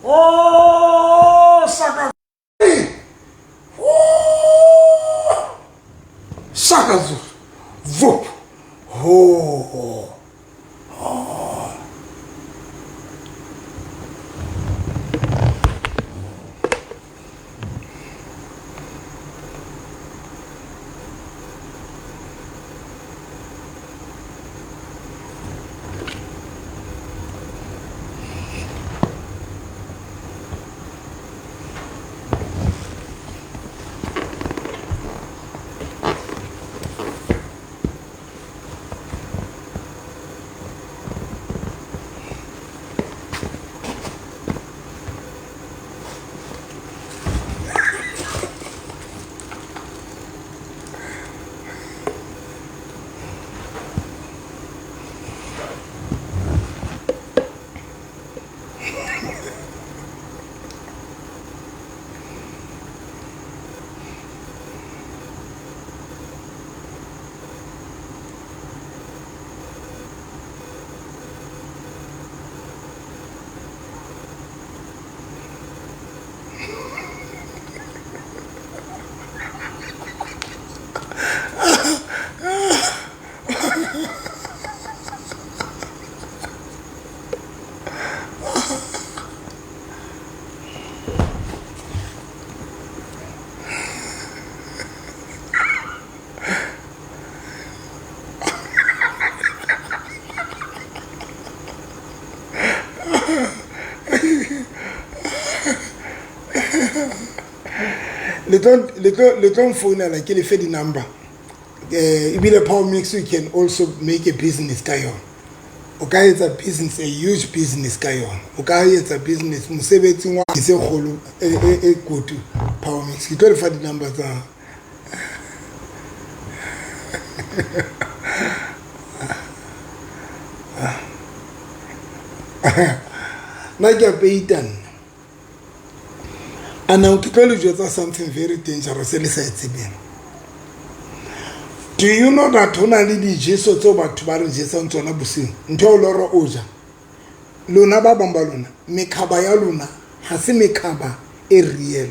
oh, Shaka, oh, Shaka Zulu, vop ho oh. Le tlo mfounela, ke lefe di-number. Ebile Power Mix, you can also make a business ka yona. O ka etsa business, a huge business ka yona. O ka etsa business mosebetsing wa se kgolo e kutu. Power Mix, ke tlo lefa di-number tsa. Nna ke a peita nna ana. Ke tlo le jwetsa something very dangerous e le sa e tsebeng. Do you know that ho na le dijeso tseo batho ba re jesang tsona bosiu? Ntho eo loro o ja Lona ba bang ba lona mekhaba ya lona ha se mekhaba e real,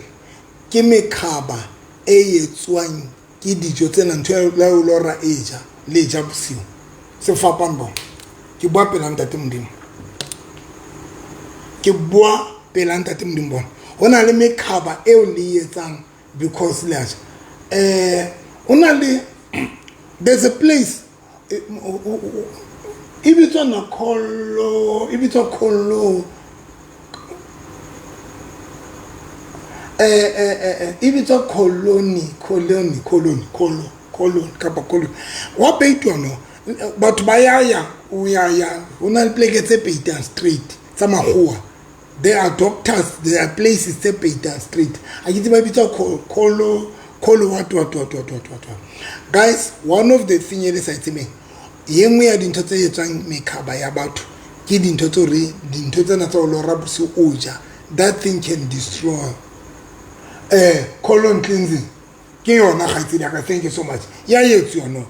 ke mekhaba e etswang ke dijo tsena ntho ya o lora e ja le ja bosiu. Sefapano bona. Ke bua pela ntate Modimo. Ke bua pela ntate Modimo bona. Ho na le mekhaba eo le etsang because le a ja. Ho na le there's a place e bitswa Nakolo, e bitswa Kholo. E bitswa Colony, Colony, Colony, Colo, Colony kapa Colony. Wa peitwa no. Batho ba ya ya, o ya ya, ho na le pleke tse peitang straight tsa makgowa. There are doctors, there are places tse peitang straight. A ke tsebe ba bitswa Colo, Colo what, what, what, what, what, what, what. Guys, one of the thing e le sa e tsebeng, ye nngwe ya dintho tse etswang mekhaba ya batho ke dintho tse re dintho tsena tsa ho lora bosiu o ja. That thing can destroy. Colon cleansing ke yona kgaitsedi ya ka, thank you so much. Ya etsuwa no.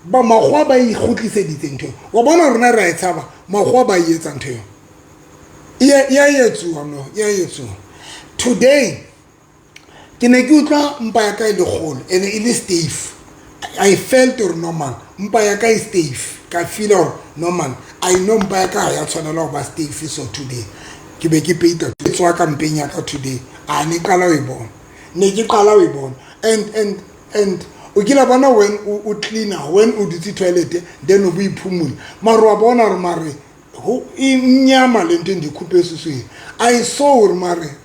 Ba makgowa ba e kgutliseditse ntho eo. Wa bona rona re a e tshaba, makgowa ba e etsa ntho eo. Ya etsuwa no, ya etsuwa. Today ke ne ke utlwa mpa ya ka e le kgolo ene e le stiff. I felt or normal. Mpa ya ka e stiff. Ka feel or normal. I know mpa ya ka ha ya tshwanela ho ba stiff so today. Ke be ke peita ke tswa ka mpeng ya ka today. A ne qala ho e bona. Ne ke qala ho e bona. And o kila bona when o cleaner, when o dutse toilet then o bo iphumula. Mara wa bona hore mare ho e mnyama le ntho e ndikhuphe esiswini. I saw hore mare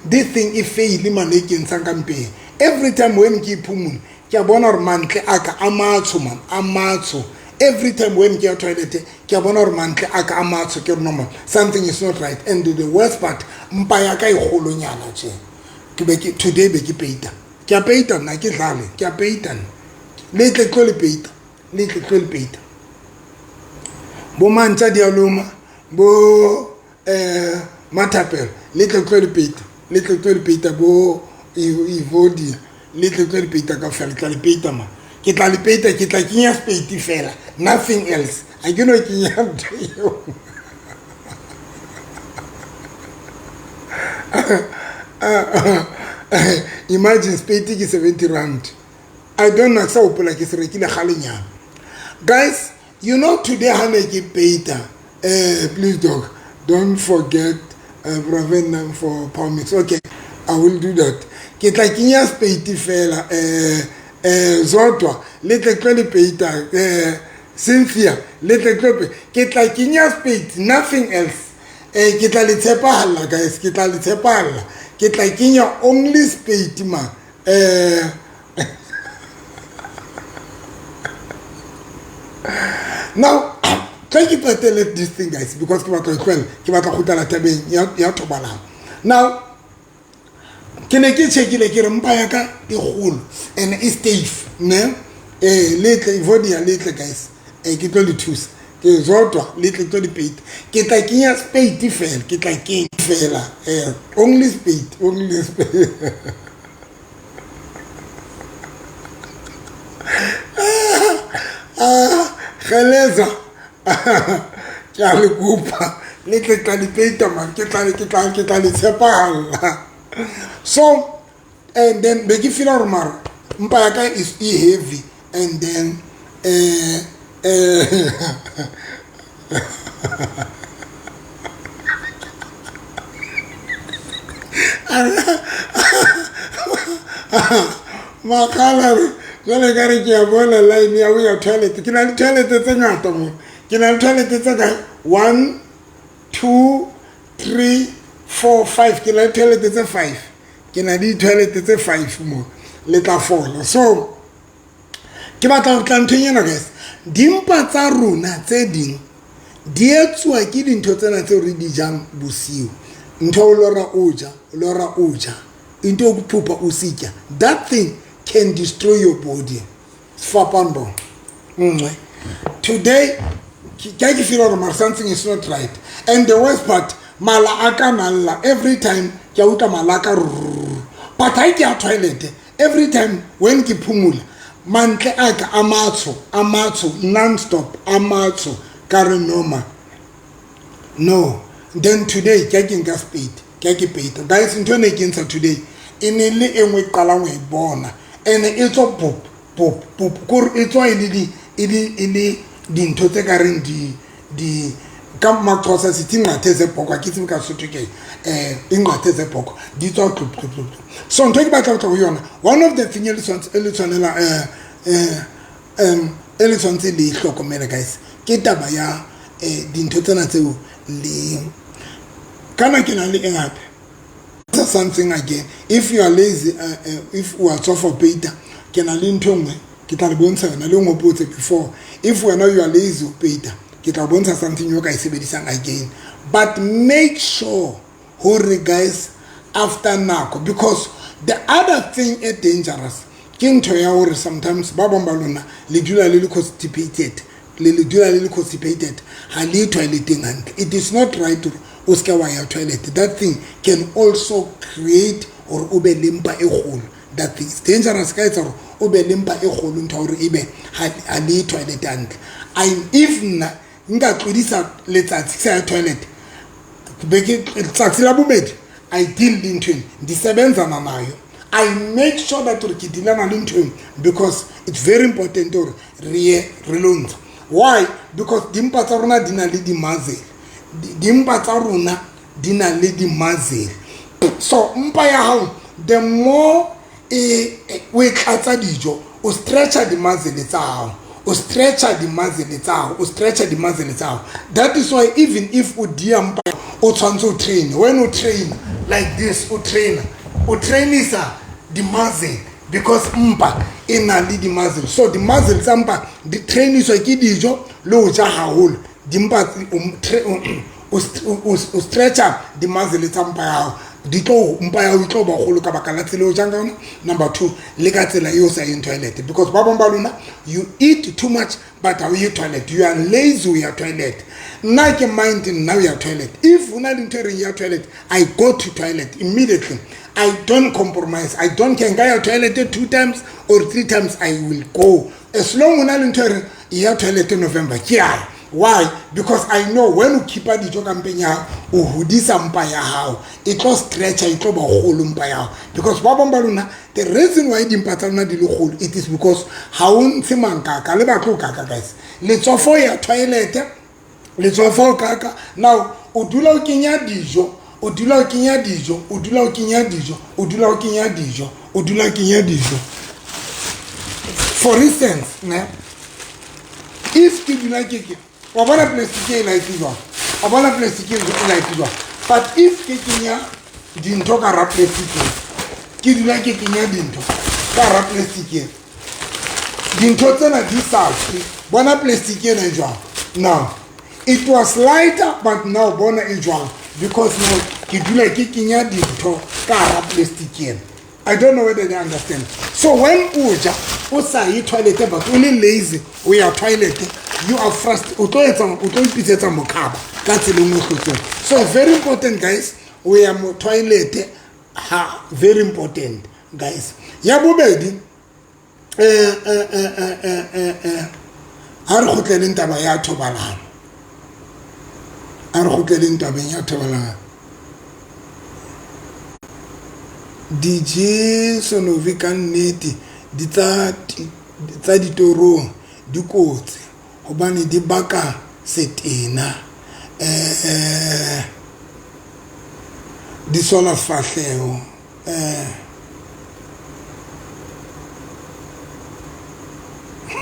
this thing e fail mane e kentshang ka mpeng. Every time when ke iphumula ke a bona hore mantle a ka a matsho man, a matsho. Every time when ke ya toilet ke a bona hore mantle a ka a matsho, ke re normal, something is not right. And the worst part, mpa ya ka e kgolonyana tje. Ke be ke today be ke peita. Ke a peita nna, ke dlale, ke a peita nna. Le tle tlo le peita, le tle tlo le peita. Bo mantša dialoma, bo Mathapelo, le tle tlo le peita, le tle tlo le peita bo Evodia, le tle tlo le peita kaofela, tla le peita ma. Ke tla le peita, ke tla kenya sepeiti fela, nothing else. Ha ke no kenya ntho eo. Imagine sepeiti ke 70 rand. I don't know, sa hopola ke se rekile kgalenyana. Guys, you know today ha ne ke peita, please dog, don't forget Bravenam for power mix. Okay, I will do that. Ke tla kenya sepeiti fela, Zodwa, le tle tlo le peita, Cynthia, le tle tlo pe. Ke tla kenya sepeiti, nothing else. Ke tla le tshepahalla guys, ke tla le tshepahalla. Ke tla kenya only sepeiti ma. Now, tla ke qetele this thing guys, because ke batla ho tlohela, ke batla ho kgutlela tabeng ya thobalano. Now, ke ne ke checkile ke re mpa ya ka e kgolo and e stiff, ne? Le tle Evodia, le tle guys. Ke tlo le thusa. Ke Zodwa, le tle tlo le peita. Ke tla kenya sepeiti fela, ke tla kenya fela. Only sepeiti, only sepeiti. Geleza. Ke a le kopa, le tle tla le peita man, ke tla, ke tla, ke tla le tshepahalla. So, and then be ke feel hore mara mpa ya ka is e heavy, and then Makgala re jwale ka re ke a bona line ya ho ya toilet. Ke na le toilet tse ngata mo. Ke na le toilet tse kae? 1, 2, 3, 4, 5. Ke na le toilet tse 5. Ke na le toilet tse 5 mo. Le tla fola. So ke batla ho tla nthong ena guys. Dimpa tsa rona tse ding di etsuwa ke dintho tsena tseo re di jang bosiu. Ntho o lora o ja, o lora o ja. Into yokuphupha usitya. That thing can destroy your body. Sefapano bona. Nngwe. Today ke ke feel hore something is not right. And the worst part, mala a ka nalla every time ke a utlwa mala a ka rrrr. But ha ke ya toilet, every time when ke phumula, mantle a ka a matsho, a matsho non-stop, a matsho ka re normal. No, then today ke ke nka spade, ke ke peita. Guys, ntho e ne ke ntsha today e ne le e nngwe e qalang ho e bona, ene e tswa pop pop pop, kore e tswa e le di e le e le dintho tse ka reng di di ka Maxhosa sithi inqathe zebhoko, ha ke tsebe ka Sesotho ke inqathe zebhoko di tswa tlop tlop tlop. So ntho e ke batla ho tla ho yona, one of the thing e le tshwanetse e le tshwanela e le tshwanetse le hlokomele guys, ke taba ya dintho tsena tseo le kana ke na le e hape something again. If you are lazy, if o a tswafa ho peita, ke na le ntho e nngwe ke tla le bontsha yona, le ngopotse before. If wena you are lazy ho peita, ke tla bontsha something yo ka e sebedisang again. But make sure hore guys, after nako, because the other thing e dangerous ke ntho ya hore sometimes ba bang ba lona le dula le le constipated, le dula le le constipated, ha le toileteng hantle. It is not right hore o seke wa ya toilet. That thing can also create hore o be le mpa e kgolo. That thing is dangerous, ka etsa hore o be le mpa e kgolo, ntho ya hore ebe ha le toilet hantle. If nna nka tlodisa letsatsi ke sa ya toilet, be ke letsatsi la bobedi I deal le ntho eno, ndisebenzana nayo. I make sure that gore ke dealana le ntho eno, because it's very important gore re ye re lo ntsha. Why? Because dimpa tsa rona di na le di-muscle, dimpa tsa rona di na le di-muscle. So mpa ya hao, the more e o e tlatsa dijo, o stretcha di-muscle tsa hao, o stretcha di-muscle tsa hao, o stretcha di-muscle tsa hao. That is why even if o dia mpa, o tshwanetse o train. When o train like this, o train, o trainisa di-muscle, because mpa e na le di-muscle. So di-muscle tsa mpa di trainiswa ke dijo le ho ja haholo. Dimpa o stretcha di-muscle tsa mpa ya hao, di tlo mpa ya hao e tlo ba kgolo ka baka la tsela eo jang ka yona. Number two, le ka tsela eo sa yeng toilet, because ba bang ba lona you eat too much but ha o ye toilet, you are lazy o ya toilet. Nna ke mind nna o ya toilet. If ho na le ntho e reng ya toilet, I go to toilet immediately. I don't compromise, I don't care nka ya toilet two times or three times, I will go as long ho na le ntho e reng ya toilet November, ke ya. Why? Because I know when o keepa dijo ka mpeng ya hao, o hodisa mpa ya hao, e tlo stretcha, e tlo ba kgolo mpa ya hao. Because ba bang ba lona, the reason why dimpa tsa lona di le kgolo, it is because ha o ntshe mankaka. Le batlo kaka guys, letswafo ya toilet, letswafo kaka. Now o dula o kenya dijo, o dula o kenya dijo, o dula o kenya dijo, o dula o kenya dijo, o dula o kenya dijo. For instance ne, if ke dula ke wa bona plastic e light jwang, wa bona plastic e light jwang, but if ke kenya dintho ka hara plastic, ke dula ke kenya dintho ka hara plastic, dintho tsena di sa tswe. Bona plastic ena e jwang? Now it was lighter, but now bona e jwang, because now ke dula ke kenya dintho ka hara plastic ena. I don't know whether they understand. So when o ja o sa ye toilet, but o le lazy o ya toilet, you are frust, o tlo etsa, o tlo ipitsetsa mokhaba ka tsela e nngwe hlotsong. So very important guys, o ya mo toilet ha, very important guys. Ya bobedi, ha re kgutleleng taba ya thobalano, ha re kgutleleng tabeng ya thobalano. Dijesonovi ka nnete di tsa tsa ditorong di kotsi hobane di baka setena, di sola sefahleho,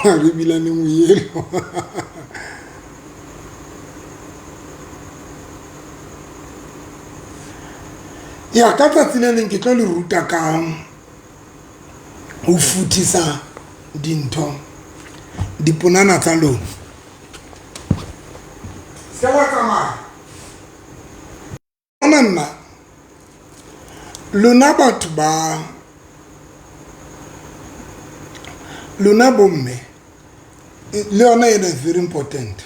re bilane moyelo. Ya ka tsatsi le leng ke tlo le ruta ka ho futhisa dintho, diponana tsa lona. Se la tsamaya bona nna lona batho ba lona bomme, le yona ena is very important.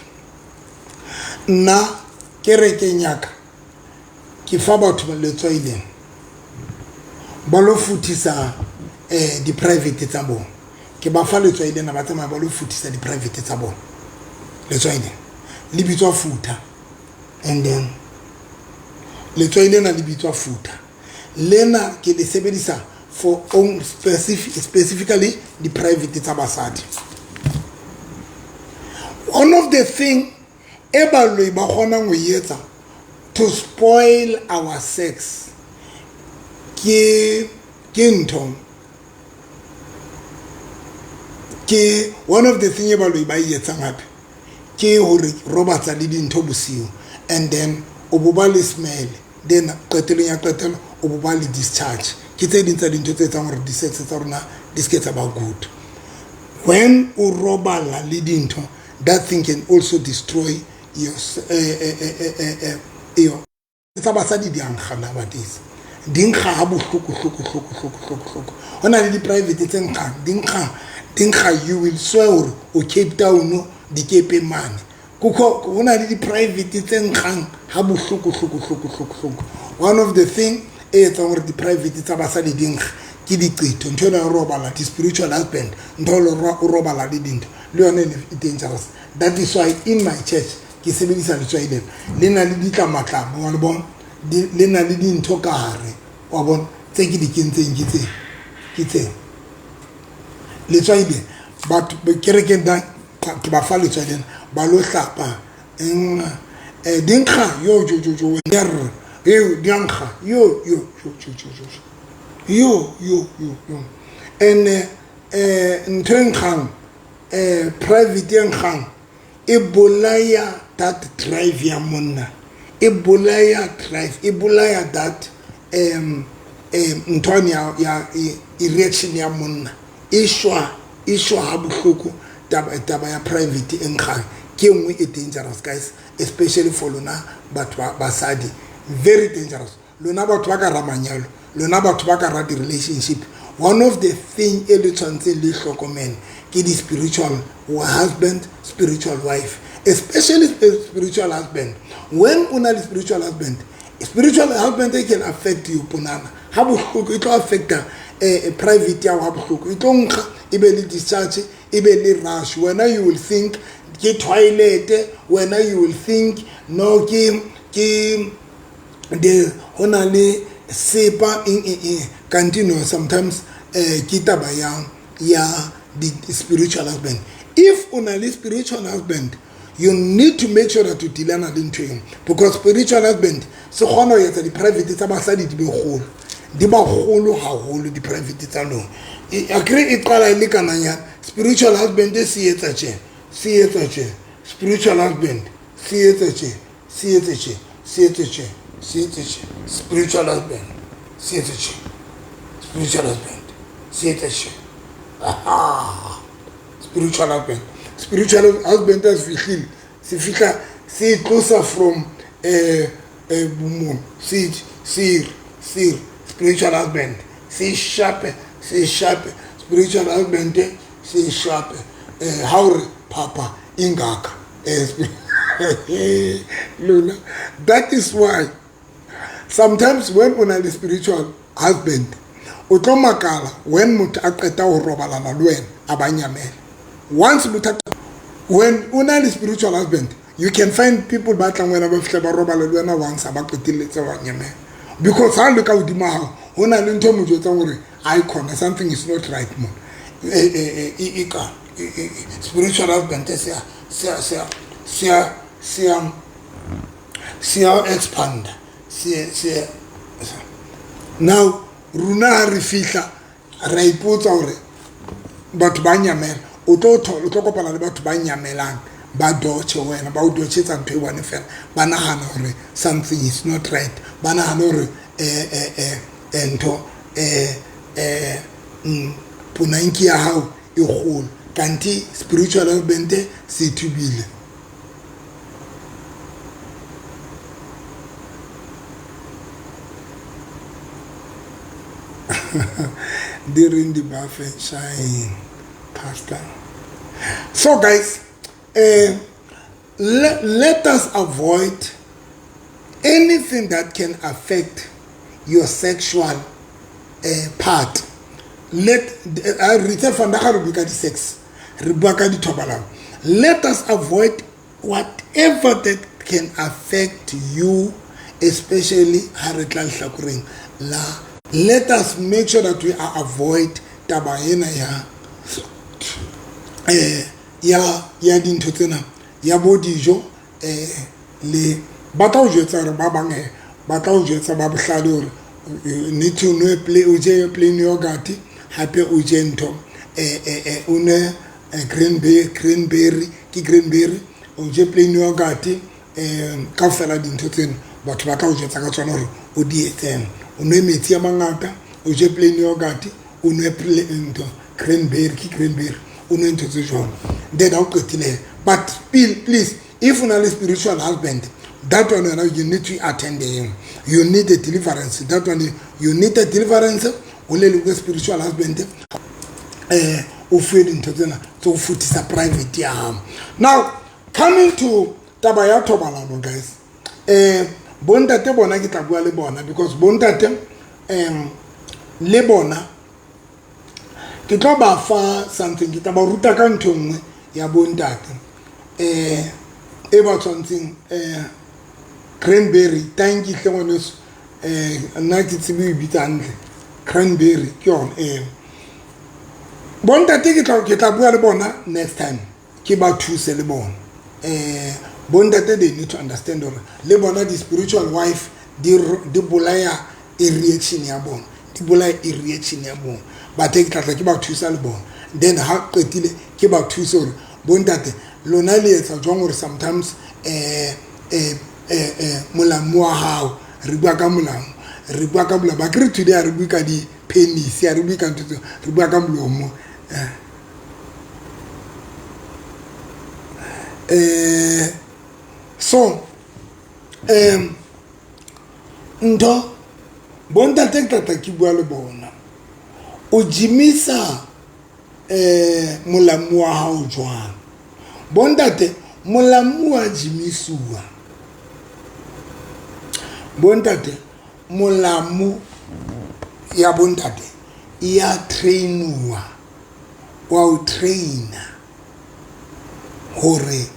Nna kerekeng ya ka ke fa batho ba letswai lena ba lo futhisa di-private tsa bona. Ke ba fa letswai lena, ba tsamaya ba lo futhisa di-private tsa bona. Letswai lena le bitswa futha. And then letswai lena le bitswa futha. Lena ke le sebedisa for own specifically di-private tsa basadi. One of the thing e baloi ba kgonang ho etsa to spoil our sex ke ntho ke one of the thing e baloi ba e etsang hape ke hore robatsa le dintho bosiu, and then o bo ba le smell, then qetelong ya qetelo o bo ba le discharge. Ke tse ding tsa dintho tse etsang hore di-sex tsa rona di se ke tsa ba good. When o robala le dintho, that thing can also destroy your your tsa basadi di a nkga nowadays, di nkga ha bohloko hloko hloko hloko hloko hloko. Ho na le di-private tse nkgang, di nkga, di nkga, you will swear hore o Cape Town dikepeng mane. Kukho ho na le di-private tse nkgang ha bohloko hloko hloko hloko hloko. One of the thing e etsang hore di-private tsa basadi di nkga ke diqetho, ntho ena ya robala di-spiritual husband, ntho e o robala le dintho le yone e dangerous. That is why in my church ke sebedisa letswai lena, le na le ditlamatlama, wa le bona, le na le dintho ka hare, wa bona, tse ke di kentseng ke tse ke tse letswai le batho kerekeng da ke ba fa letswai lena ba lo hlapa di nkga yo jo jo jo ya re eo di nkga yo yo jo jo jo jo yo yo yo yo. And ntho e nkgang, private e nkgang e bolaya that drive ya monna, e bolaya drive, e bolaya that nthwane ya erection ya monna, e shwa, e shwa ha bohloko. Taba ya private e nkgang ke nngwe e dangerous guys, especially for lona batho ba basadi, very dangerous. Lona batho ba ka ra manyalo, lona batho ba ka ra di-relationship, one of the thing e le tshwantseng le hlokomele ke di-spiritual husband, spiritual wife, especially spiritual husband. When o na le spiritual husband, spiritual husband e can affect you ponana ha bohloko, e tlo affecta private ya ha bohloko, e tlo nkga, e be le discharge, e be le rush. Wena you will think ke toilet, wena you will think no ke de ho na le sepa eng eng eng, kanti no, sometimes ke taba ya di spiritual husband. If o na le spiritual husband, you need to make sure that you dealana le ntho eo, because spiritual husband se kgona ho etsa di-private tsa basadi di be kgolo, di ba kgolo haholo di-private tsa lona. Akere e qala e le kananyana, spiritual husband se etsa tje, se etsa tje, spiritual husband se etsa tje, se etsa tje, se etsa tje, se etsa tje, spiritual husband se etsa tje, spiritual husband se etsa tje. Aha, spiritual husband, spiritual husband a se fihlile, se fihla se tlosa from mo se se se spiritual husband se shape, se shape spiritual husband se shape ha o re papa ingaka lona. That is why sometimes when o na le spiritual husband, o tlo makala when motho a qeta ho robalana le wena a ba nyamela. Once motho, when o na le spiritual husband, you can find people ba tlang wena ba fihla ba robala le wena once, ba qetelletse ba nyamela, because ha le ka hodima hao ho na le ntho e mo jwetsang hore ai khona something is not right mo. E ka spiritual husband se se se se se se expand se se. Now rona ha re fihla ra ipotsa hore batho ba nyamela, o tlo thola, o tlo kopana le batho ba nyamelang, ba dotche wena, ba o dotchetsa ntho e one fela, ba nahana hore something is not right, ba nahana hore ntho ponanki ya hao e kgolo, kanti spiritual husband se thubile. During the buffet shine, pastor. So guys, let us avoid anything that can affect your sexual part. Let sex. Let us avoid whatever that can affect you, especially ha re tla lehlakoreng la. Let us make sure that we are avoid taba ena ya ya dintho tsena ya bo dijo. Le ba tla o jwetsa hore ba bang, ba tla o jwetsa ba bohlale hore you need to nwe play, o je plain yogurt, hape o je ntho o nwe cranberry, ke cranberry, o je plain yogurt. Kaofela dintho tseno batho ba tla o jwetsa ka tsona hore o di etseng. O nwe metsi a mangata, o je plain yogurt, o nwe ntho cranberry, ke cranberry, o nwe ntho tse jwalo. Then ha o qetile, but please, if o na le spiritual husband, that one wena you need to attend him. You need a deliverance. That one you need a deliverance. O le le spiritual husband, o fuwe dintho tsena tse o futhisa private ya hao. Now coming to taba ya thobalano, guys, bontate bona ke tla bua le bona, because bontate le bona ke tlo ba fa something. Ke tla ba ruta ka ntho e nngwe ya bontate e ba tshwantseng. Cranberry, thank you hle ngwaneso. Nna ke tsebe e bitsa hantle, cranberry ke yona. Bontate ke tla bua le bona next time, ke ba thuse le bona. Bontate, they need to understand hore le bona di-spiritual wife di bolaya erection ya bona, di bolaya erection ya bona. Bathe ke tlatla ke ba thusa le bona. Then ha qetile ke ba thuse hore bontate lona le etsa jwang hore sometimes molamu wa hao, re bua ka molamu, re bua ka molamu akere. Today ha re bue ka di-penis, ha re bue ka ntho tseo, re bua ka molomo. So ntho bontate ke tlatla ke bua le bona, o jimisa molamu wa hao jwang? Bontate, molamu wa jimisuwa. Bontate, molamu ya bontate ya train-uwa, wa o traina hore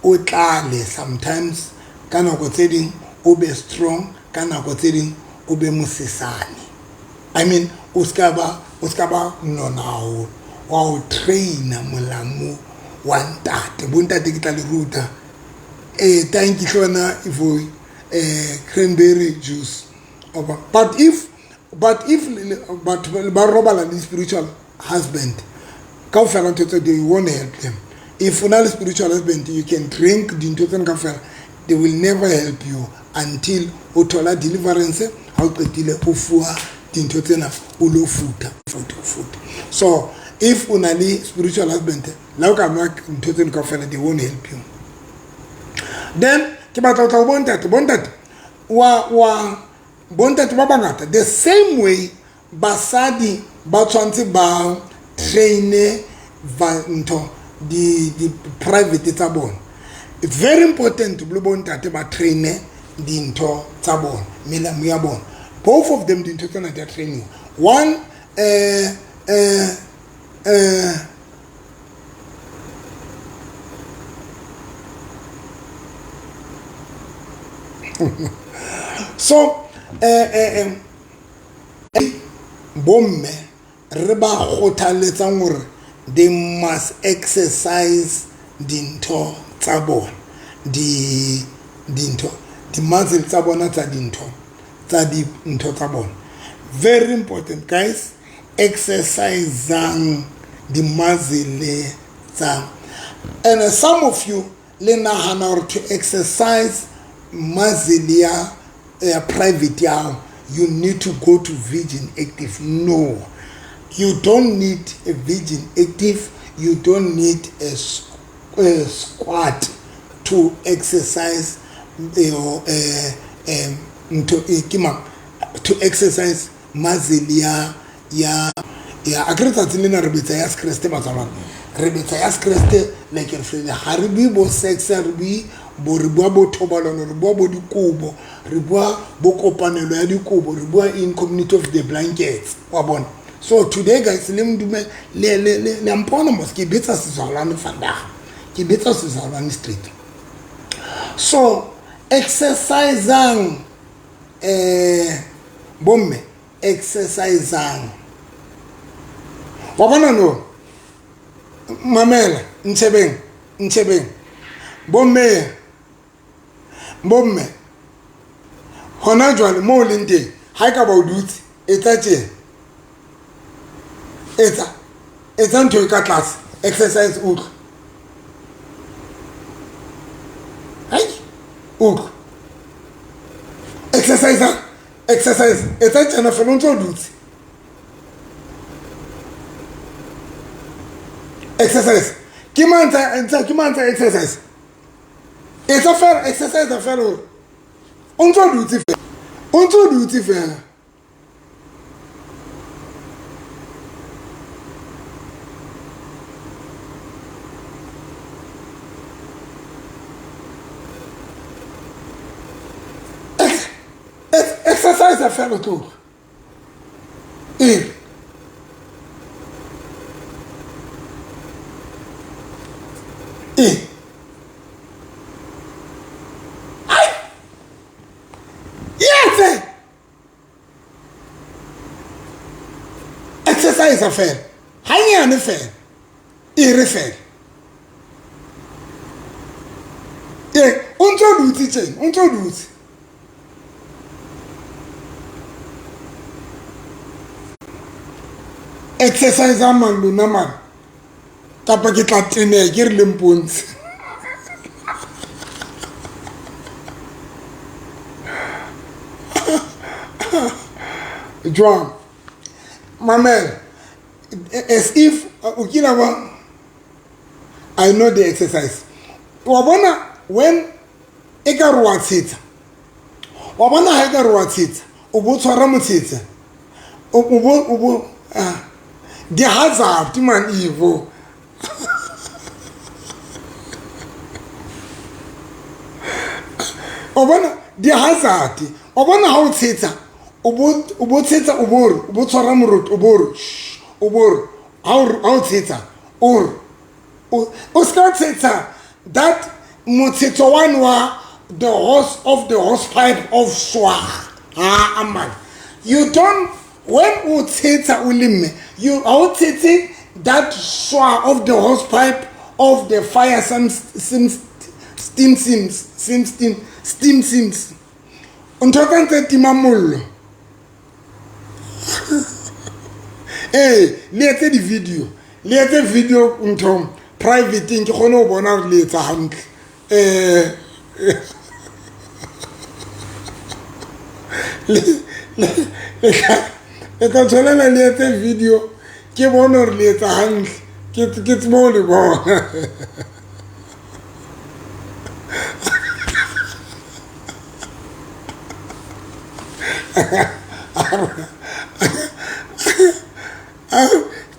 o tlale. Sometimes ka nako tse ding o be strong, ka nako tse ding o be mosesane. I mean, o ska ba nona haholo. Wa o traina molamu wa ntate. Bontate, ke tla le ruta. Thank you hlona ivoy cranberry juice. But if batho ba robala le spiritual husband, kaofela ntho tse, they won't help them. If o na le spiritual husband, you can drink dintho tsena kaofela, they will never help you until o thola deliverance. Ha o qetile o fuwa dintho tsena, o lo futha futha futha. So if o na le spiritual husband, la o ka nwa ntho tseno kaofela, they won't help you. Then ke batla ho tla ho bontate. Bontate wa bontate ba bangata, the same way basadi ba tshwanetse ba traine va ntho di private tsa bona, it's very important le bontate ba traine dintho tsa bona, melamu ya bona. Both of them, dintho tsena di a training one. eh eh so bomme re ba kgothaletsang hore they must exercise dintho tsa bona, di dintho, di-muscle tsa bona tsa dintho, tsa dintho tsa bona. Very important, guys, exercisang di-muscle tsa. And some of you le nahana hore to exercise muscle ya private ya, you need to go to Virgin Active. No, you don't need a Virgin Active. You don't need a squat to exercise your ntho ke mang, to exercise muscle ya akere. Tsatsi lena re betsa ya sekreste, batswalwane, re betsa ya sekreste. Like re fele ga re bue bo sex, re bue bo, re bua bo thobalano, re bua bo dikobo, re bua bo kopanelo ya dikobo, re bua in community of the blankets, wa bona. So today, guys, le mdume le mpona mos ke betsa sezalwane vandag, ke betsa sezalwane straight. So exercisang bomme, exercisang. Wa bona no, mamela, ntshebeng, ntshebeng. Bomme, bomme, hona jwale moo o leng teng, ha e ka ba o dutse, etsa tjena. Etsa, etsa ntho e ka tlase, exercise, utlwa. Hai, utlwa. Exercise, exercise, etsa tjena fela o ntse o dutse. Exercise. Ke mang tsa, ke mang tsa exercise? Etsa fela, exercise fela hore o ntse o dutse fela. O ntse o dutse fela. Exercise fela tloga. Ee. Ee. Ai! Etse! Exercise fela. Hanyane fela. E re fela. Ee, o ntse o dutse tjena, o ntse o dutse. Exercise man lona man, kapa ke tla teneha ke re le mpontshe. Jwang? Mamela, as if o kile wa, I know the exercise. Wa bona when e ka re wa tshetsa, wa bona ha e ka re wa tshetsa, o bo tshwara motshetsa, o bo, o bo, ah, di hazard man Ivo. O bona di hazard, o bona ha o tshetsa, o bo, o bo tshetsa, o bo re, o bo tshwara moroto, o bo re, shh, o bo re, ha o, ha o tshetsa, o re, o, o ska tshetsa that motshetso one wa the horse of the horse pipe of swag. Ha man, you don't, when o tshetsa o le mme, you ha o tshetse that swag of the horse pipe of the fire some sim steam sims sim steam steam sims, ntho tsa ntse tima mollo. Ee, le etse di-video, le etse video nthong privateng, ke kgone ho bona hore le etsa hantle. Le tla tshwanela le etse video, ke bone hore le etsa hantle, ke tsebe ho le bona.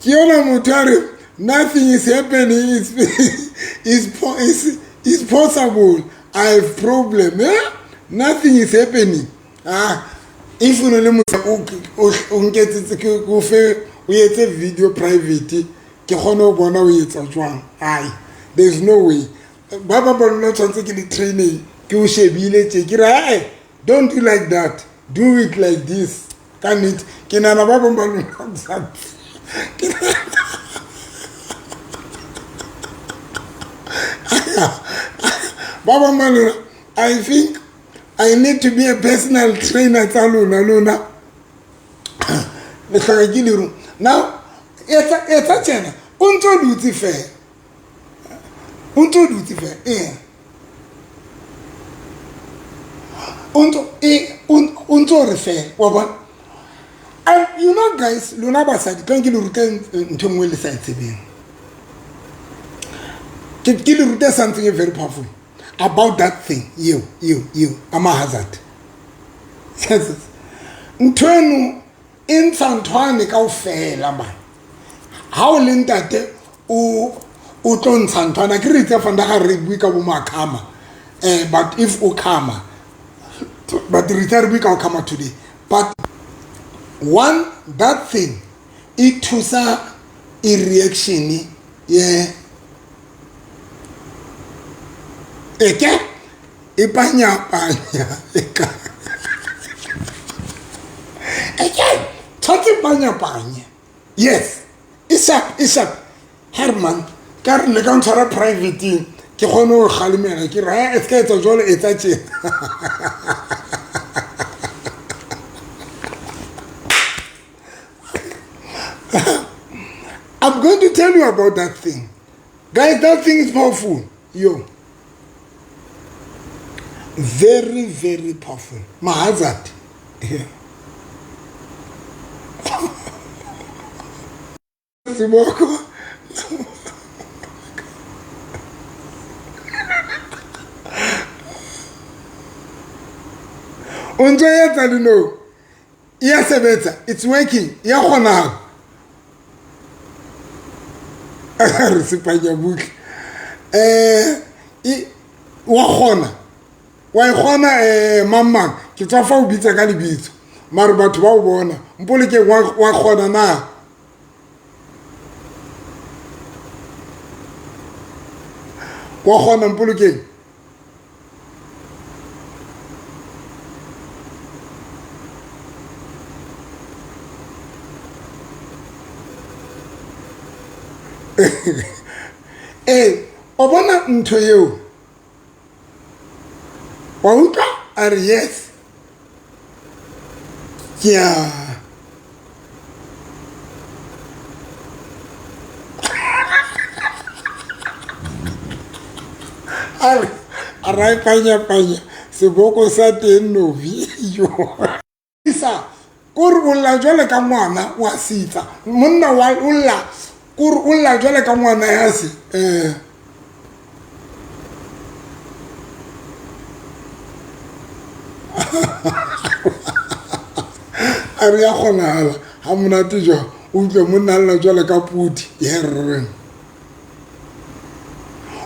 Ke yona motho a re nothing is happening, is possible. I have problem, eh? Nothing is happening. Ah, if o ne le motho o nketsetse ke o fe o etse video private, ke kgone ho bona o etsa jwang. Ai, there's no way. Ba ba ba lona tshwanetse ke le training, ke o shebile tje, ke re, hey, don't do like that, do it like this. Ka nnete ke nahana ba bang ba lona ba bang ba lona, I think I need to be a personal trainer tsa lona, lona le hloka ke lerumo. Now etsa, etsa tjena, o ntso dutse fela, o ntso dutse fela, ee, o ntso e, o ntso re fela, wa bona. And you know guys, lona basadi, tlo ke le rute ntho nngwe le sa e tsebeng. Ke le rute something very powerful about that thing. Eo, eo, eo, ama hazard. Ntho eno e ntsha nthwane kaofela man. Ha o le ntate, o tlo ntsha nthwana, ke re itse fanda ga re bue ka bo makhama. But if o khama, but re itse re bue ka o khama today. But one, that thing, e thusa e reaction ye eke E panyapanya e ka tshwanetse panyapanya. Yes, e sharp, e sharp. Herman, ka re le ka ntshwara privateng ke kgone go kgalemela ke re e se ka etsa jalo, etsa tjena. I'm going to tell you about that thing. Guys, that thing is powerful. Yo. Very, very powerful. Mahazard. Yeah. Seboko. O ntse o etsa dino. E a sebetsa. It's working. E a kgonahala. Re sepanya butle. Wa kgona. Wa e kgona, mang mang. Ke tswa fa o bitsa ka lebitso. Mare batho ba o bona. Mpolokeng wa kgona na? Wa kgona Mpolokeng? O bona ntho eo? Wa utlwa? A re yes. Ke a a re a ra e panya-panya seboko sa teng nobi. Yo. Sa kore o lla jwale ka ngwana wa sitsa. Monna wa o lla kore o lla jwale ka ngwana ya se. A re ya kgonahala ha monate jwang o utlwe monna a lla jwale ka pudi. Yerre.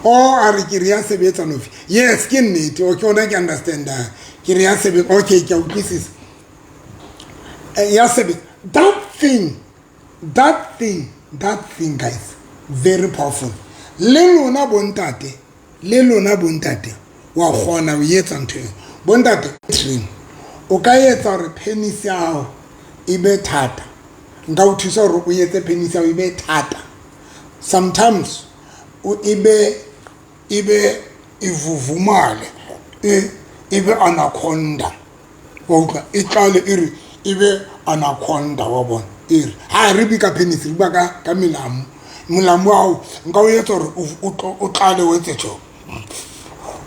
Oh, a re ke re ya sebetsa nofi. Yes, ke nnete. Okay, ona ke understand-ang. Ke re ya sebetsa. Okay, ke a utlwisisa. Ya sebetsa. That thing, that thing, that thing, guys, very powerful. Le lona bontate, le lona bontate, wa kgona ho etsa ntho eo. Bontate, o ka etsa hore penis ya hao e be thata. Nka o thusa hore o etse penis ya hao e be thata. Sometimes o ebe ebe e vuvumale, e ebe anaconda. Wa utlwa e tlale e re ebe anaconda wa bona. E re ha re bue ka penis, re bua ka melamu. Molamu wa hao nka o etsa hore o tlale o etse tjho.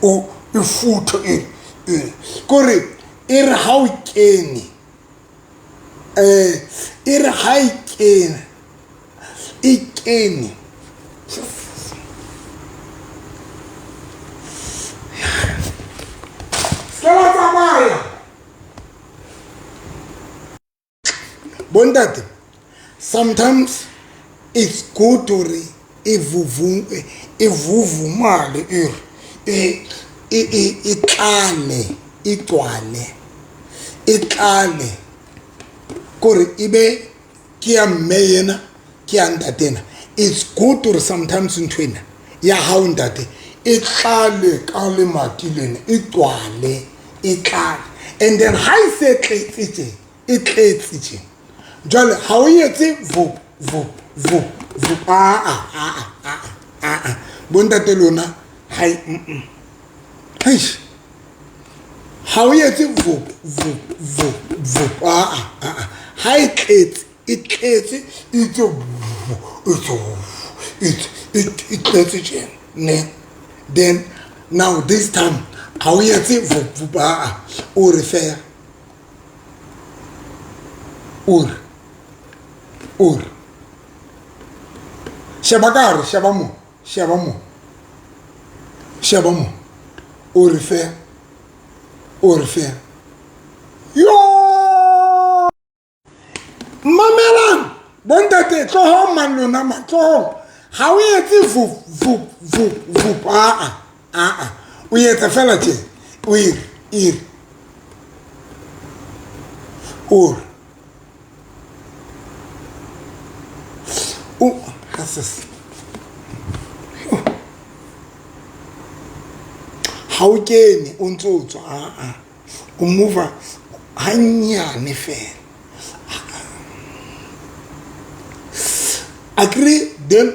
O e futhe e e kore e re ha o kene, e re ha e kene, e kene. Se la tsamaya. Bontate, sometimes it's good hore e e vuvumale e e e e tlale, e tswale, e tlale kore e be ke ya mme yena, ke ya ntate ena. It's good hore sometimes ntho ena ya hao ntate e tlale ka lemati lena, e tswale, e tlale. And then ha e se tletse tje, e tletse tje. Jwale ha o etse vop, vop, vop, vop. A, a, a, a, a, a. Bontate lona, ha e, mm. Eish. Ha o etse vop, vop, vop, vop. A, a, a, a. Ha e tletse, e tletse, e tse, e tse, e tse, e tletse tjena, ne. Then, now this time, ha o etse vop, vop, a, a. O re feela. O re, o re. Sheba ka hare, sheba mo, sheba mo. Sheba mo. O re feela. O re feela. Yo! Mamelang! Bontate, tlohong man lona man, tlohong. Ha o etse vup, vup, vup, vup, a, a, a, a. O etsa fela tje. O ere, ere. O re. O, ha se se. Ga o kene o ntse o tswa aa o mova gannyane fela akere then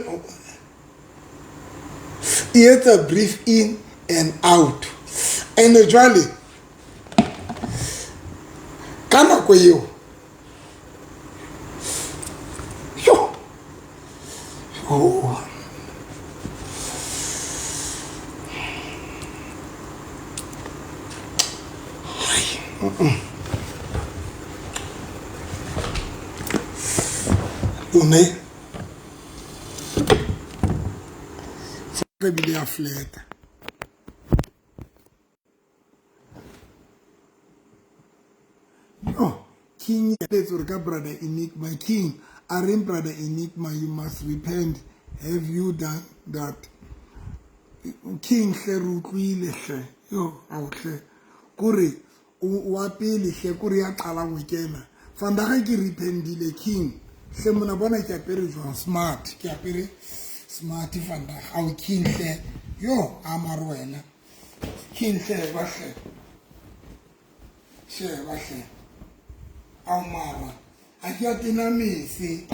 e etsa breathe in and out and jwale ka nako eo yo oh. Lone ebile ya fleta. Oh, King let's ka brother Enigma. King, Arim brother Enigma, you must repent. Have you done that? King hle re utlwile hle. Yo, ao hle. Kore wa pele hle kore ya qalang ho kena. Vandaga ke repentile King. Hle mona bona ke apere jwang smart. Ke apere smart vandaga. Ao King hle. Yo, amar wena. King hle ba hle. Sheba hle. Ao mara. Ha ke a tena mese.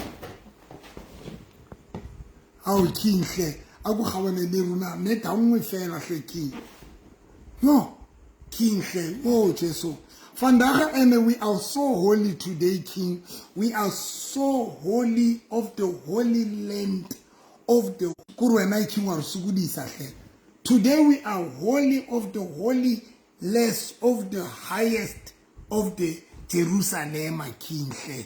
Ao King hle. A ko kgabane le rona ne ka nngwe fela hle King. Yo. King hle. Oh Jesu. Vandaga and we are so holy today King. We are so holy of the holy land of the kore wena King wa re sokodisa hle. Today we are holy of the holy less of the highest of the Jerusalem King hle.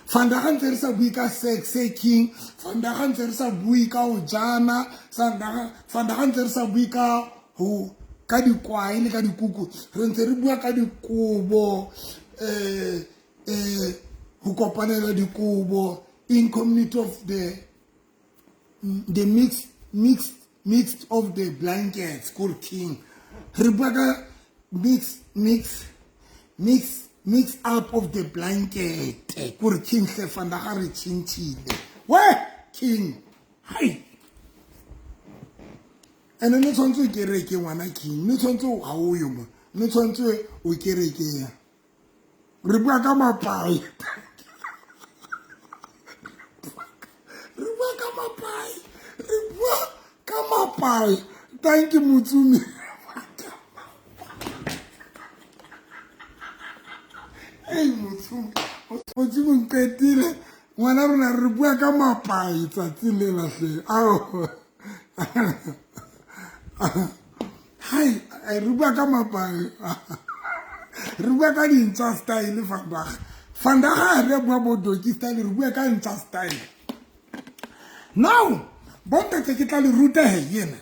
Vandaga ntse re sa bue ka sex King, vandaga ntse re sa bue ka ho jana, vandaga ntse re sa bue ka ho ka dikwae le ka dikuku, re ntse re bua ka dikobo, ho kopanela dikobo in community of the mixed of the blankets kore King. Re bua ka mix up of the blanket kore King hle vandaga re tšhintšhile. We King. Hai. Ene ne tshwanetse o kereke ngwana King, ne tshwanetse ga o yo mo. Ne tshwanetse o kereke. Re bua ka mapai. Re bua ka mapai. Re bua ka mapai. Thank you Motsumi. Hey Motsumi. Motsumi nqetile. Ngwana rona re bua ka mapai tsatsi le la hle. Ao. Hai, re bua ka mapai. Re bua ka dintsa style vandaga. Vandaga re bua bo doki style, re bua ka ntsa style. Now, bontate ke tla le ruta he yena.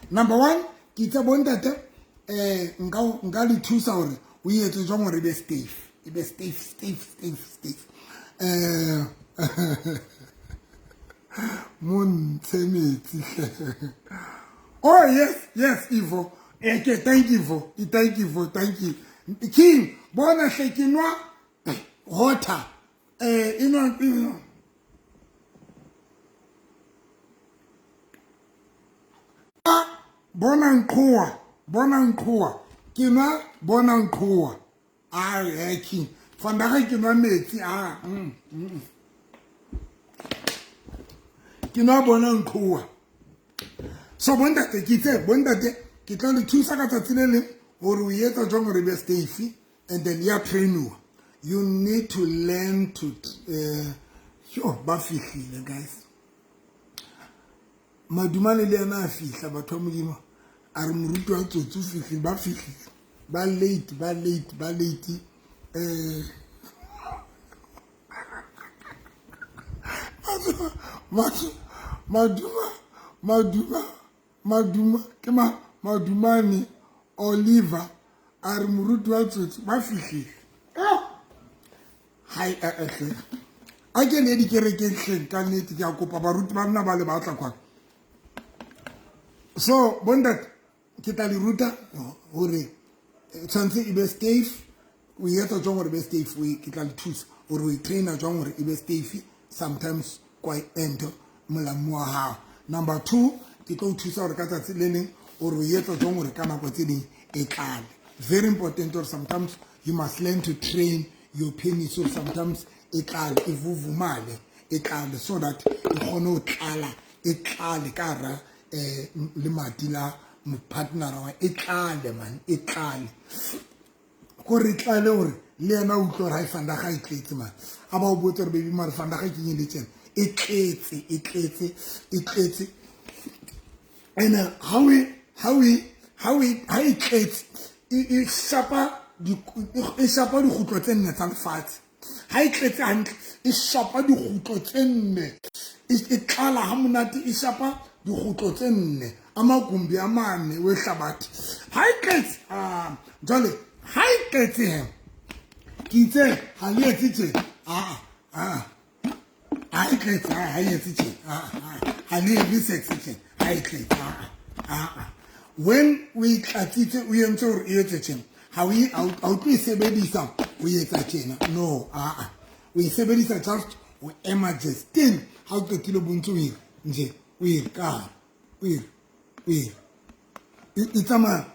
Number 1, ke itse bontate nka le thusa hore o etse jwang hore be safe. E be safe. Montshe metsi. Oh yes Ivo. Okay, thank you Ivo. Thank you Ivo. Thank you. King, bona hle ke nwa water. Ino bona nqoa. Ke nwa bona nqoa. Ah, King. Vandaga ke nwa metsi. Ah, Ke nwa bona nqoa. So bontate ke itse bontate ke tla le thusa ka tsatsi le leng hore o etsa jwang hore be safe and then ya trainiwa. You need to learn to yo ba fihlile guys. Madumane le yena a fihla batho ba Modimo a re moruti wa tsotsi o fihlile ba fihlile ba late maduma ke madumane Oliver a re moruti wa tsotsi ba fihlile. Hai hle. A ke le dikerekeng hleng ka nnete ke a kopa baruti ba nna ba le batla kwa. So bontate ke tla le ruta hore tshwanetse e be safe, o etsa jwang hore be safe, ke tla le thusa hore o trainer jwang hore e be safe sometimes kwa ento molamu wa hao. Number 2, ke tlo thusa hore ka tsatsi le leng Gore o etsa jwang gore ka nako tse ding e tlale. Very important gore sometimes you must learn to train your penis so sometimes e tlale, e vuvumale, e tlale, so that e kgone ho tlala, e tlale ka hara lemati la partnera wa e tlale man, e tlale gore e tlale, gore le yena o utlwe gore ha e fandaga e tletse man. A ba o botse gore, "Baby, mare fandaga ke eng le tsena e tletse, e tletse, e tletse?" And ha e tletse, e shapa dikgutlo tse nne tsa lefatshe. Ha e tletse hantle, e shapa dikgutlo tse nne, e tlala ha monate, e shapa dikgutlo tse nne, amagumbi a mane wehlabathi ha e tletse. Ah, jwale ha e tletse he, ke itse ha le etse tje. Aa, aa, ha e tletse, ha e etse tje. Ha le ebe sex tje ha e tletse. Aa, when o e tlatsitse, o entse hore e etse tjena, ha o tlo e sebedisa o etsa tjena. No, aa, o e sebedisa just o ema just still. Ha o qetile, bontse o ire nje, o ire ka hare, o ire, o ire, e tsamaya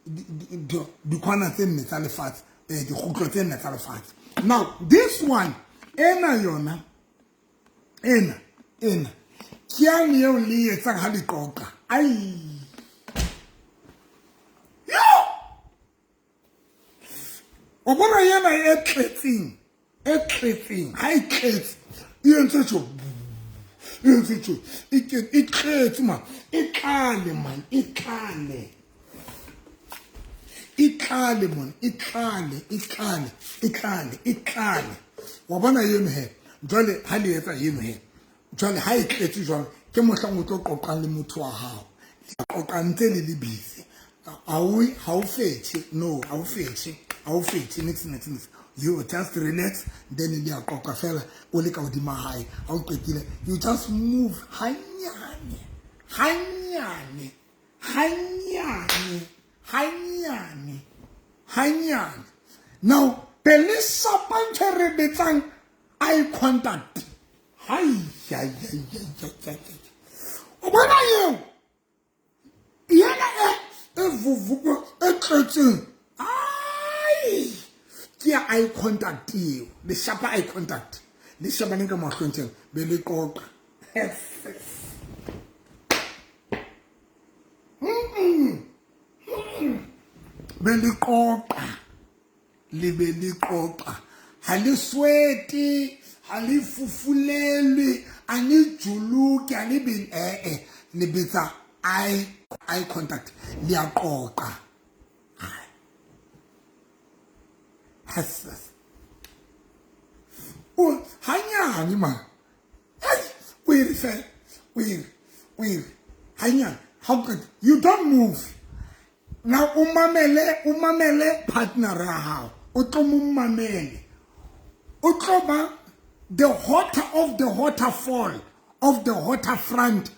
dikgwana tse nne tsa lefatshe, dikgutlo tse nne tsa lefatshe. Now this one, ena yona, ena ke yane eo le etsang ha le qoqa. Ai yo, o bona ena e tletseng, e tletseng, ha e tletse e entse tjo, e entse tjo, e tletse man, e tlale man, e tlale, e tlale mon, e tlale, e tlale, e tlale, e tlale. Wa bona eno he? Jwale ha le etsa eno he, jwale ha e tletse jwalo, ke mohlang o tlo qoqang le motho wa hao, qoqang ntse le le busy. Ha o fethe, no, ha o fethe, ha o fethe nix, nix, nix. You just relax, then le a qoqa fela o le ka hodima hae. Ha o qetile, you just move hanyane, hanyane, hanyane, hanyane, hanyane. Now be le shapa ntho e re betsang eye contact. Hai, hai, hai, hai, hai, hai. O bona eo yena e vuvuka, e tletseng, ai, ke ya eye contact eo. Le shapa eye contact, le shabaneng ka mahlong tjena, be le qoqa. Be le qoqa, le be le qoqa. Ha le swete, ha le fufulelwe, a le juluke, ha le be ee, le betsa eye contact, le a qoqa. Has o hanyane ma, ai, o ere fela, o ere, o ere hanyane. Ha o qeta, you don't move. Now o mamele, o mamele partner ya hao, o tlo mo mamele, o tlo ba the hotter of the waterfall of the water front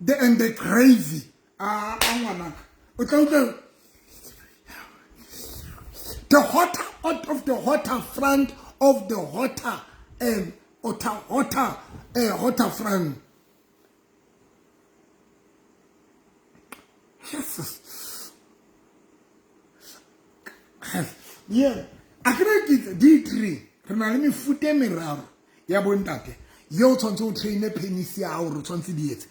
the and the gravy. A ngwanaka, o tla utlwa the hotter out of the hotter front of the hotter hotter, hotter, hotter front. Jesus. Yeah, a ke re ke di three, re na le mefuta e meraro ya bontate yo o tshwanetse o traine penis ya hao gore o tshwanetse di etse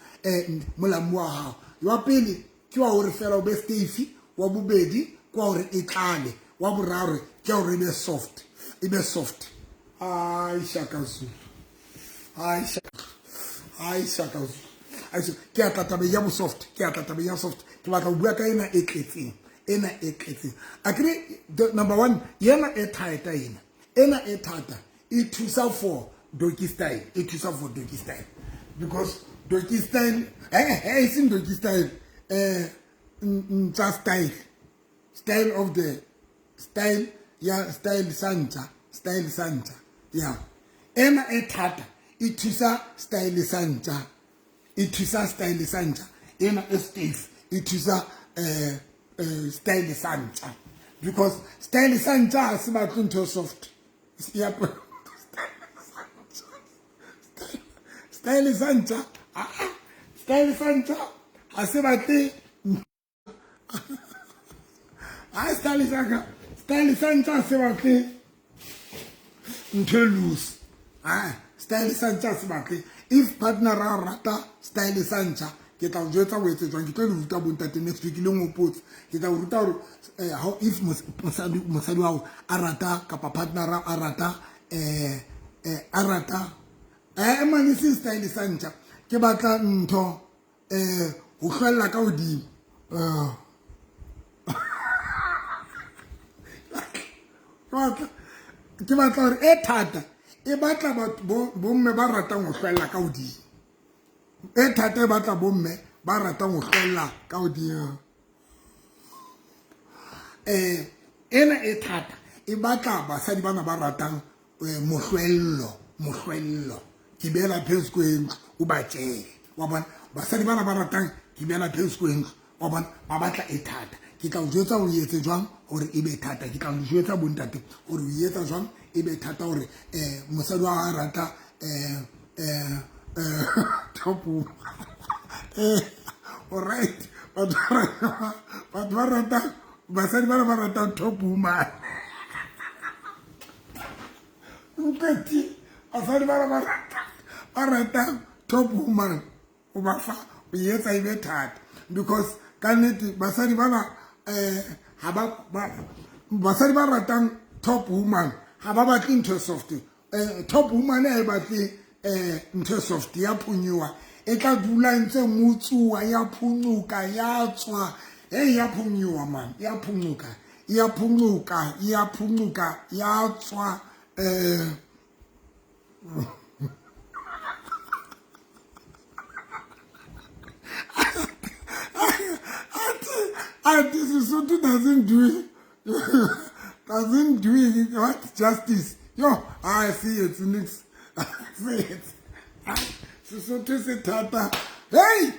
molamu wa hao. Wa pele ke wa hore fela o be stiff, wa bobedi ke wa hore e tlale, wa boraro ke wa hore e be soft, e be soft. Ai, Shaka Zulu, ai, Shaka, ai, Shaka Zulu, ai. Ke a tla tabeng ya bo soft, ke a tla tabeng ya soft. Ke batla ho bua ka ena e tletseng, ena e tletseng. Akere number one, yena e thata, ena e thata e thusa for doggy style, e thusa for doggy style because doggy style, e seng doggy style, ntsa style, style of the style ya style sa ntja, style sa ntja ya. Ena e thata e thusa style sa ntja, e thusa style sa ntja. Ena e stiff e thusa style sa ntja because style sa ntja ha se batle ntho soft ya style sa ntja. Style sa ntja ha se batle. Ha style sa ka, style sa ntja se batle ntho e loose. Ha style sa ntja se batle. If partner a rata style sa ntja, ke tla o jwetsa o etse jwang. Ke tlo le ruta bontate next week le ngopotse. Ke tla o ruta hore how if mosadi wa hao a rata kapa partner a rata a rata mane se style sa ntja. Ke batla ntho ho hlwella ka hodimo. Ke batla hore e thata e batla bomme ba ratang ho hlwella ka hodimo. E thata e batla bomme ba ratang ho hlwella ka hodimo. Ena e thata e batla basadi bana ba ratang mohlwello, mohlwello. Ke beela phezu kwendlu o ba tjele. Wa bona basadi bana ba ratang ke beela phezu kwendlu. Wa bona ba batla e thata. Ke tla o jwetsa o etse jwang hore e be thata. Ke tla o jwetsa bontate hore o etsa jwang e be thata hore mosadi wa hao a rata top. All right, batho ba rata basadi bana ba ratang top woman. Ntate basadi bana ba ratang top woman o ba fa o etsa e be thata because ka nnete basadi bana ha ba basadi ba ratang top woman ha ba batle ntho soft. Top woman ha e batle ntho soft ya phunyiwa e tla dula ntse motsuwa ya phuncuka ya tswa. Hey, ya phunyiwa man, ya phuncuka, ya phuncuka, ya phuncuka ya tswa. Ati Sesotho doesn't do it what justice. Yo, I see it next. I see it. Sesotho se thata. Hey,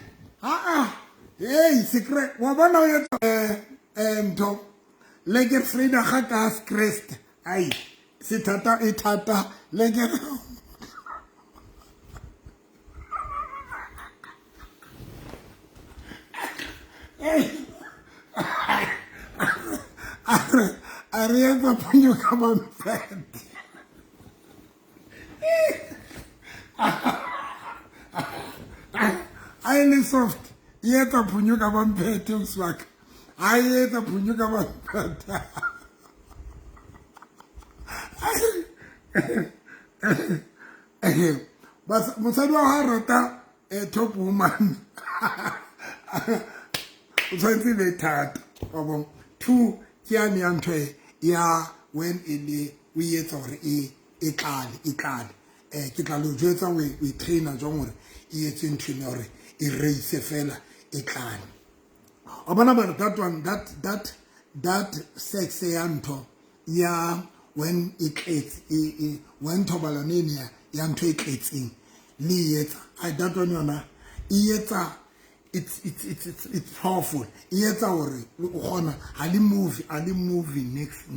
hey, secret. Wa bona o etsa ntho. Le ke Frida ga ka Christ. Ai, se thata e thata le ke a re etsa phonyo ka mampete. A e le soft e etsa phonyo ka mampete oswaka. A e etsa phonyo ka mampete. Mosadi wa hao rata top woman. O tshwanetse be thata. Wa bona? Two ke yane ya ntho ya when e le o etsa hore e tlale, e tlale. Ke tla le jwetsa o e trainer jwang hore e etse ntho ena hore e raise fela e tlale. Wa bona bana, that one, that sex ya ntho ya when e tletse, e when thobalano ena ya ntho e tletseng le e etsa. Ai, that one yona e etsa it's powerful. E etsa hore o kgona ha le movie, ha le movie next.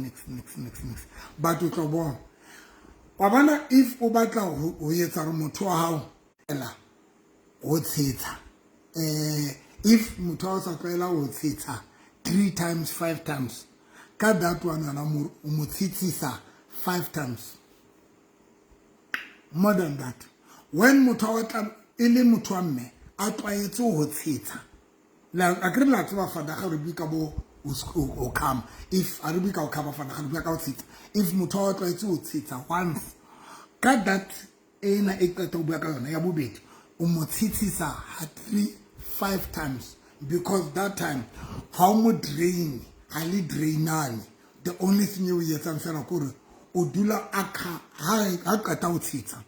But o tlo bona. Wa bona if o batla ho etsa hore motho wa hao ela ho tshetsa. If motho wa sa tlwaela ho tshetsa 3 times, 5 times, ka that one yona o mo tshitsisa 5 times. More than that. When motho wa tla e le motho wa mme a tlwaetse ho tshetsa. La a kre la tseba fana ga re bua ka bo o come. If a re bua ka o come fana ga re bua ka ho tshetsa. If motho wa tlwaetse ho tshetsa once, ka that ena e qeta ho bua ka yona ya bobedi, o mo tshitsisa ha 3, 5 times because that time ha o mo drain, ha le drainane. The only thing you etsang fela ke hore o dula a kha ha qeta ho tshetsa.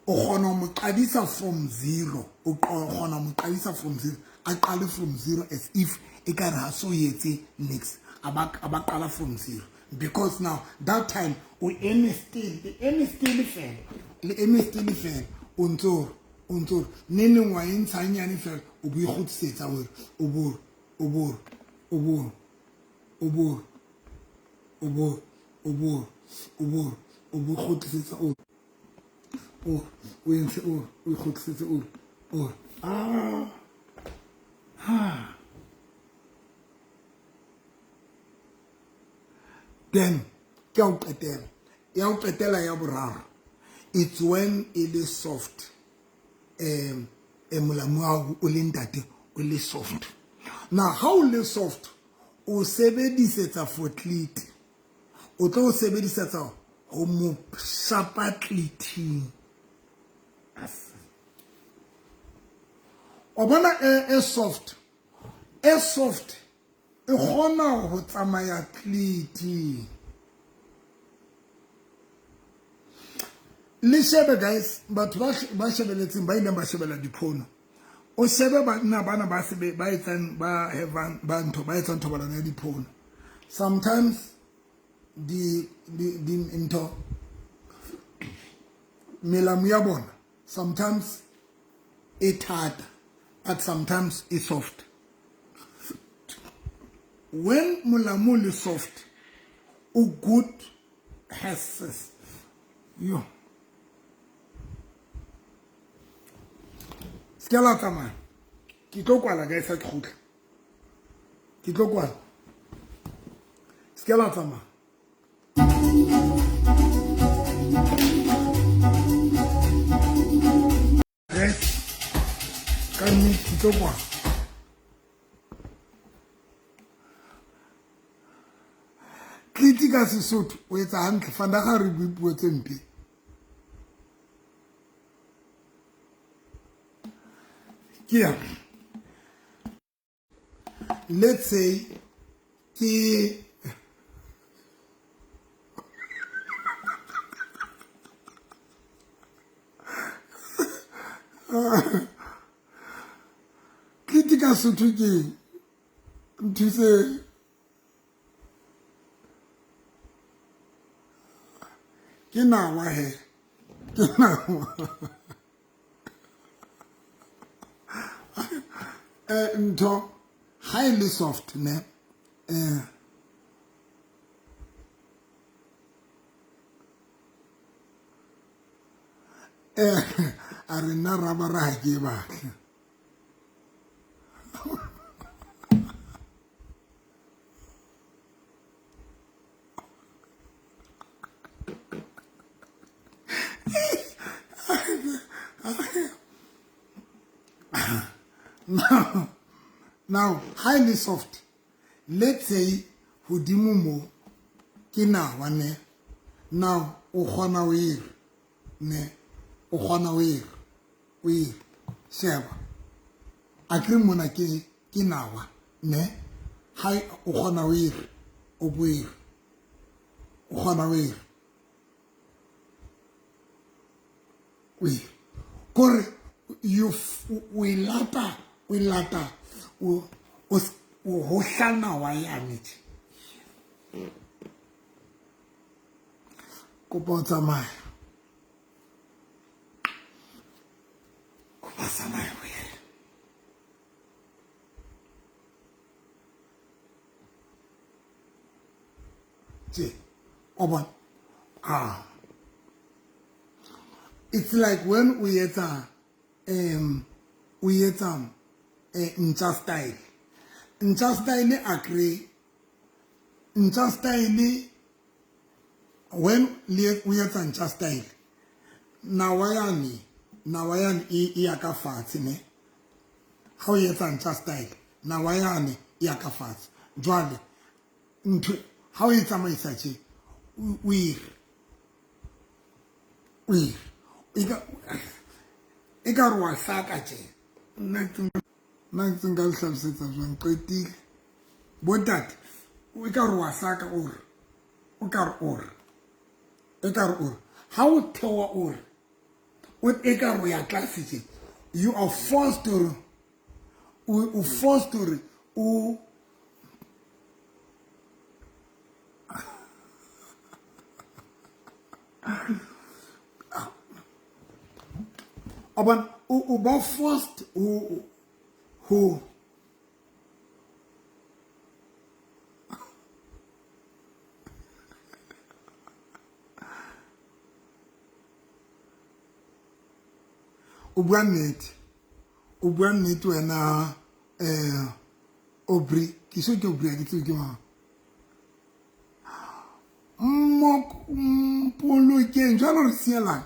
O kgona ho mo qadisa from zero. O kgona ho mo qadisa from zero. A qale from zero as if e ka re ha so etse next. A ba qala from zero. Because now that time o eme still, le eme still fela. Le eme still fela. O ntso neng wa e ntsha nyane fela o bo ikgutlisetsa hore o bo kgutlisetsa o o entse o ikgutlisetse o ah ha. Then ke ya ho qetela, ya ho qetela ya boraro, it's when e le soft. Molamu wa hao o le ntate o le soft. Now ha o le soft, o sebedisetsa for clit, o tlo o sebedisetsa ho mo shapa cliting. O bona e soft, e soft e kgona ho tsamaya cliting. Le shebe guys, batho ba shebeletseng ba ileng ba shebela diphono, o shebe banna bana ba sebe ba etsang ba havang ba ntho ba etsang thobalano ya diphono. Sometimes di di di ntho melamu ya bona sometimes e thata, but sometimes e soft. When molamu le soft, o good has yo se ke la tsamaya. Ke tlo kwala guys, ha ke kgutla ke tlo kwala, se ke la tsamaya. Guys, ka nnete ke tlo kwala. Tliti ka Sesotho o etsa hantle, vandag re bue puo tse mpe. Ke ya, let's say ke tliti ka Sotho ke nthuse. Ke nawa he, ke nawa. Ntho ha e le soft ne, a re nna rabara ha ke e batle. Now highly soft, let's say hodimo mo ke nawa ne. Now o kgona ho ere ne, o kgona ho ere, o ere sheba akere mona ke nawa ne. Ha o kgona ho ere, o bo ere, o kgona ho ere, o ere kore you o e lata, o e lata, o hohla nawa yane tje. Kopa o tsamaya, kopa tsamaya wena. Tje, o bona? Ah. It's like when o etsa ntja style. Ntja style agree. Ntja style when o etsa ntja style, nawa yane e ya ka fatshe ne. Ha o etsa ntja style, nawa yane e ya ka fatshe. Jwale ntho ha o e tsamaisa tje, o ere, o ere e ka re wa hlaka tje. Nna ke nka le hlalosetsa jwang, qetile bontate. O ka re wa hlaka, o re o ka re o re e ka re o re ha o theoha o re o e ka re o ya tlase tje. You are forced to, o forced to o Aba o ba forced ho o bua nnete, o bua nnete wena. Aubrey, ke so ke Aubrey, ke tsebe ke mang. Mpolokeng jwalo re sielang.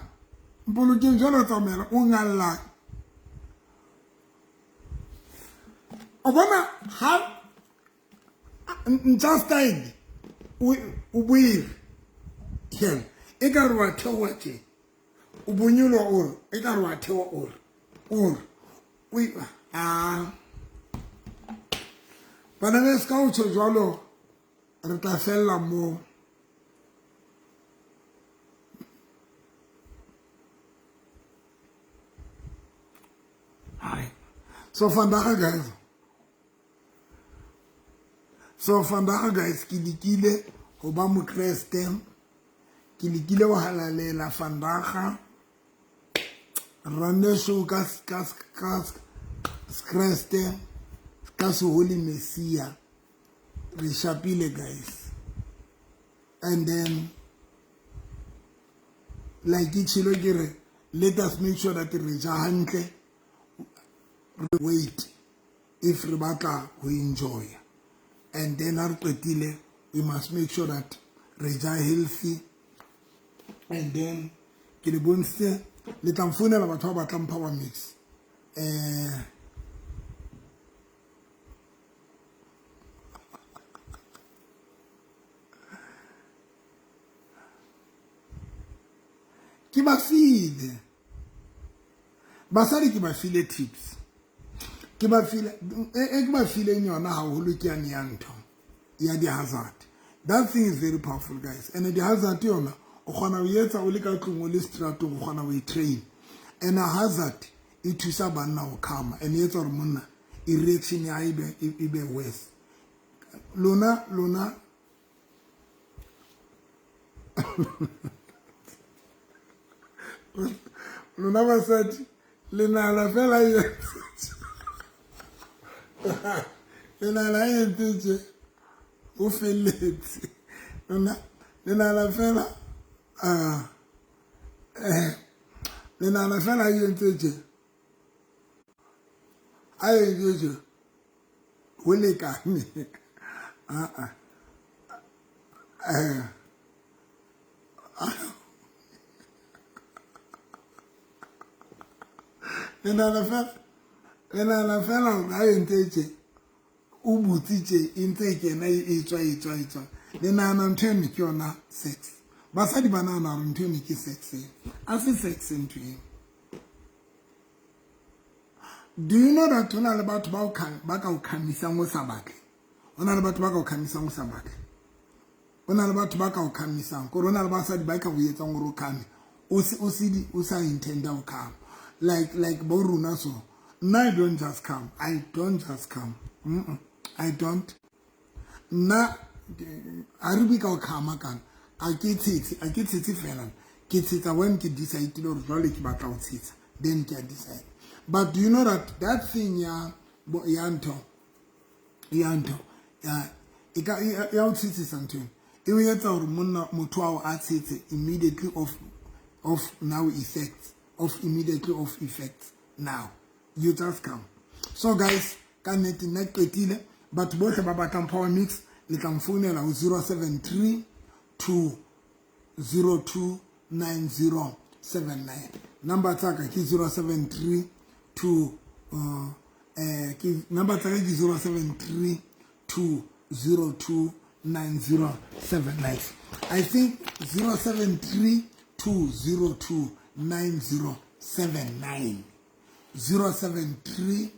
Mpolokeng jwalo re tsamaela o ngallang. O bona ha ntja style o boile. Hell, e ka re wa theoha tje. O bonyolwa o re, e ka re wa theoha o re. O re. O a. Bana ba ska o tjho jwalo re tla fella moo. Hai. So vandag guys. So vandag guys ke lekile ho ba mokreste. Ke lekile ho halalela vandag. Ranne show ka ka ka Kreste ka se Holy Messiah. Re shapile guys. And then like ke tshilo ke re let us make sure that re ja hantle, re wait if re batla ho enjoy. And then ha re qetile we must make sure that re ja healthy. And then ke le bontshitse le tla mfounela batho ba batlang power mix. Ke ba file basadi, ke ba file tips, ke ba file e ke ba fileng yona haholo ke yane ya ntho ya di-hazard. That thing is very powerful guys. And di-hazard yona o kgona ho etsa o le ka tlung, o le stratong, o kgona ho e train. And a hazard e thusa banna ho calma and e etsa hore monna e reaction ya hae e be worse. Lona lona lona basadi le nahana fela e entse, le nahana e entse tje o felletse. Lona le nahana fela le nahana fela e entse tje, a entse tje ho lekane. Ah ah. Le nahana fela, le nahana fela hore ha entse tje o butse tje e ntse e kena e tswa e tswa e tswa. Le nahana ntho eno ke yona sex. Basadi ba nahana hore ntho eno ke sex. A se sex ntho eo. Do you know that hona le batho ba ka o khamisang o sa batle? Hona le batho ba ka o khamisang o sa batle. Hona le batho ba ka o khamisang. Kore hona le basadi ba ka o etsang hore o khame. O se o se o sa intenda ho khama. Like bo rona so. Nna I don't just come. I don't just come. I don't. Nna ha re bue ka ho khama kana. A ke tshetse, a ke tshetse fela. Ke tshetsa when ke decide hore jwale ke batla ho tshetsa. Then ke a decide. But do you know that that thing ya ya ntho ya ntho ya e ka ya o tshetsisa ntho eno. E o etsa hore monna motho wa hao a tshetse immediately of now effects of immediately of effects now. You just come. So guys, ka nnete nna qetile. Batho bohle ba batlang power mix le tla mfounela ho 073 202 9079. Number tsa ka ke 073 2 ke number tsa ka ke 073 202 9079. I think 073 202 9079. 073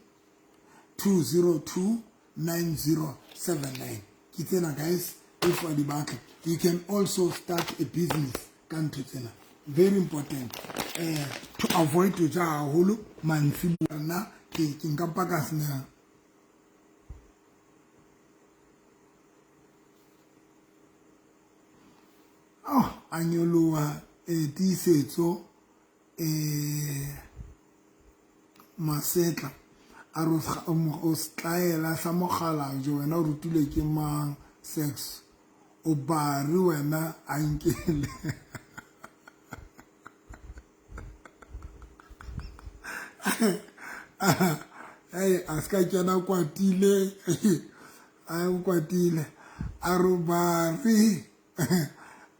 202 9079. Ke tsena guys, if wa di batla. You can also start a business ka ntho tsena. Very important. To avoid to ja haholo mantsibuya nna ke nka paka sena. Oh, a nyoloha tiisetso masetla a re o stlaela sa mogala jo wena o rutilwe ke mang sex o bari wena a nkele. Hey, a ska kena kwatile, a o kwatile a re bari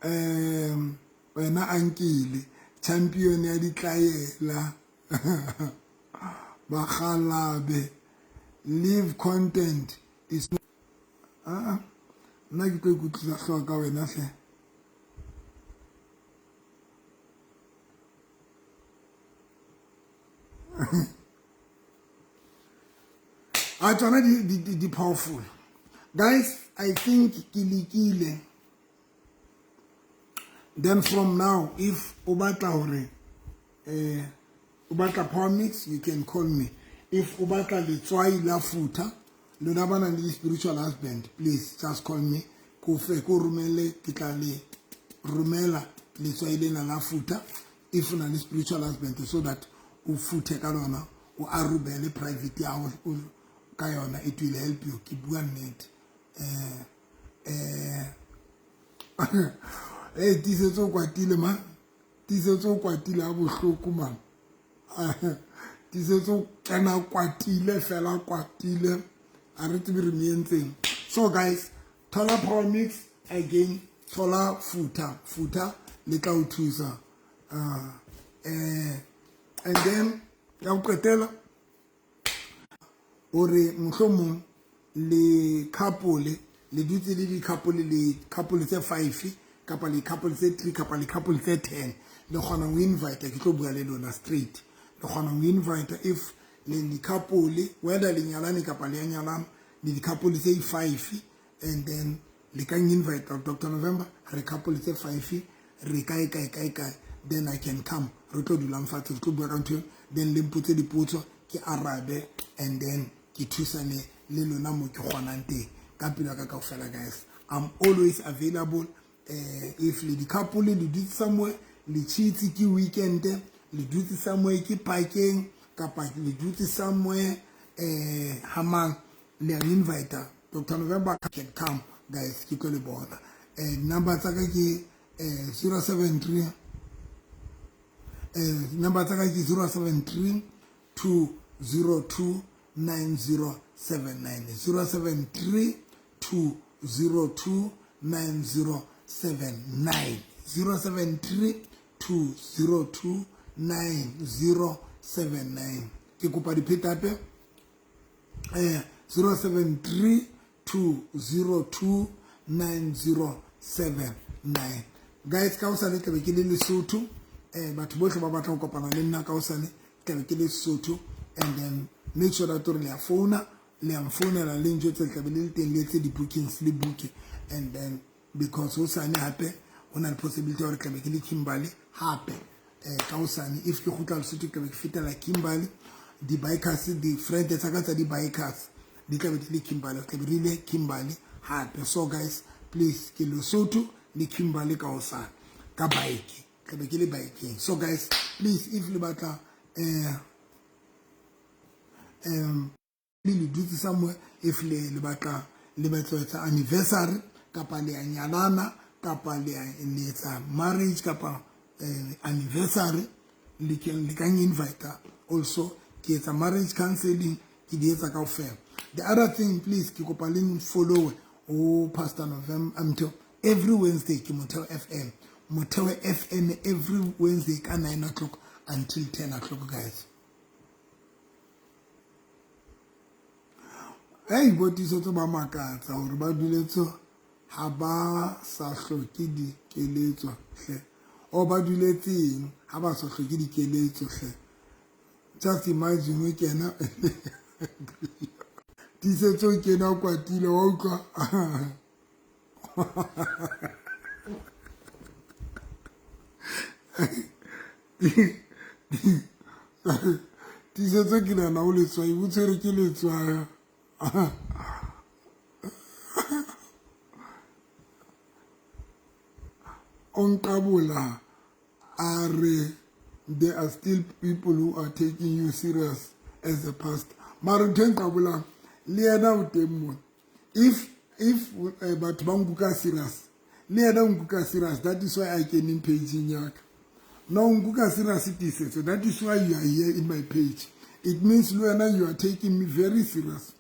Wena ankile champion ya ditlaela bakgalabe live content is ah nna ke tlo ikutlwisa hlooho ka wena hle. A tsona di powerful guys. I think ke lekile. Then from now, if o batla hore o batla power mix, you can call me. If o batla letswai la futha, lona ba nang le spiritual husband, please just call me, ko fe ko romele, ke tla le romela letswai lena la futha if o na le spiritual husband, so that o futhe ka lona, o arubele private ya hao ka yona. It will help you, ke bua nnete. Tiisetso o kwatile ma, Tiisetso o kwatile ha bohloko ma, Tiisetso o kena kwatile fela, kwatile, a re tsebe re mo entseng. So guys, thola power mix again, thola futha, futha le tla o thusa. And then ya go qetela hore mohlomong le couple le dutse le di-couple, le couple tse five kapa le couple tse three kapa le couple tse 10, le kgona ho invite, ke tlo bua le lona straight. Le kgona ho invite if le di-couple, whether le nyalane kapa le ya nyalana, le di-couple tse five, and then le ka invite Dr November, re couple tse five, re kae kae kae kae, then I can come, re tlo dulang fatshe, re tlo bua ka ntho, then le mpotse dipotso, ke arabe, and then ke thusane le lona mo ke kgonang teng ka pelo ya ka kaofela. Guys, I'm always available. If le di-couple le dutse somewhere, le cheatse, ke weekend, le dutse somewhere, ke parkeng kapa le dutse somewhere hamang, le a invite, Dr November can come, guys, ke tlo le bona. Number tsa ka ke 073, number tsa ka ke 073 202 9079, 073 202 9079, 073 202 9079. Ke kopa diphetape, 073 202 9079. Guys, ka hosane tlabe ke le Lesotho. Batho bohle ba batla ho kopana le nna ka hosane, tlabe ke le Lesotho, and then make sure that le ya founa, le ya mfounela, le njwetse le tlabe le le teng, le etse di-bookings, le booke, and then because hosane hape ho na le possibility ya hore tlabe ke le Kimberley hape. Ka hosane, if ke kgutla Lesotho, ke tlabe ke fetela Kimberley. Di-bikers, di-friend tsa ka tsa di-bikers di tlabe di le Kimberley, tlabe re ile Kimberley hape. So guys, please, ke Lesotho le Kimberley ka hosane ka bike, tlabe ke le bikeng. So guys, please, if le batla le dutse somewhere, if le batla, le batla ho etsa anniversary kapa le ya nyalana kapa le le etsa marriage kapa anniversary, le can, le ka invite also. Ke etsa marriage counseling, ke di etsa kaofela. The other thing, please, ke kopa le follow o Pastor November until every Wednesday ke Motheo FM, Motheo FM every Wednesday ka 9 o'clock until 10 o'clock, guys. Hey, botiso ba makatsa hore ba duletse ha ba sa hloke dikeletso hle, o ba duletseng ha ba sa hloke dikeletso hle. Just imagine o kena Tiisetso, o kena o kwatile, wa utlwa. Tiisetso, ke nahana o letswai, o tshwere ke letswai. O nqabola a re there are still people who are taking you serious as a pastor, mara ntho e nqabolang le yena o teng mona. If batho ba nkuka serious, le yena o nkuka serious. That is why a keneng pageng ya ka. No, o nkuka serious, Tiisetso. That is why you are here in my page. It means le wena you are taking me very serious.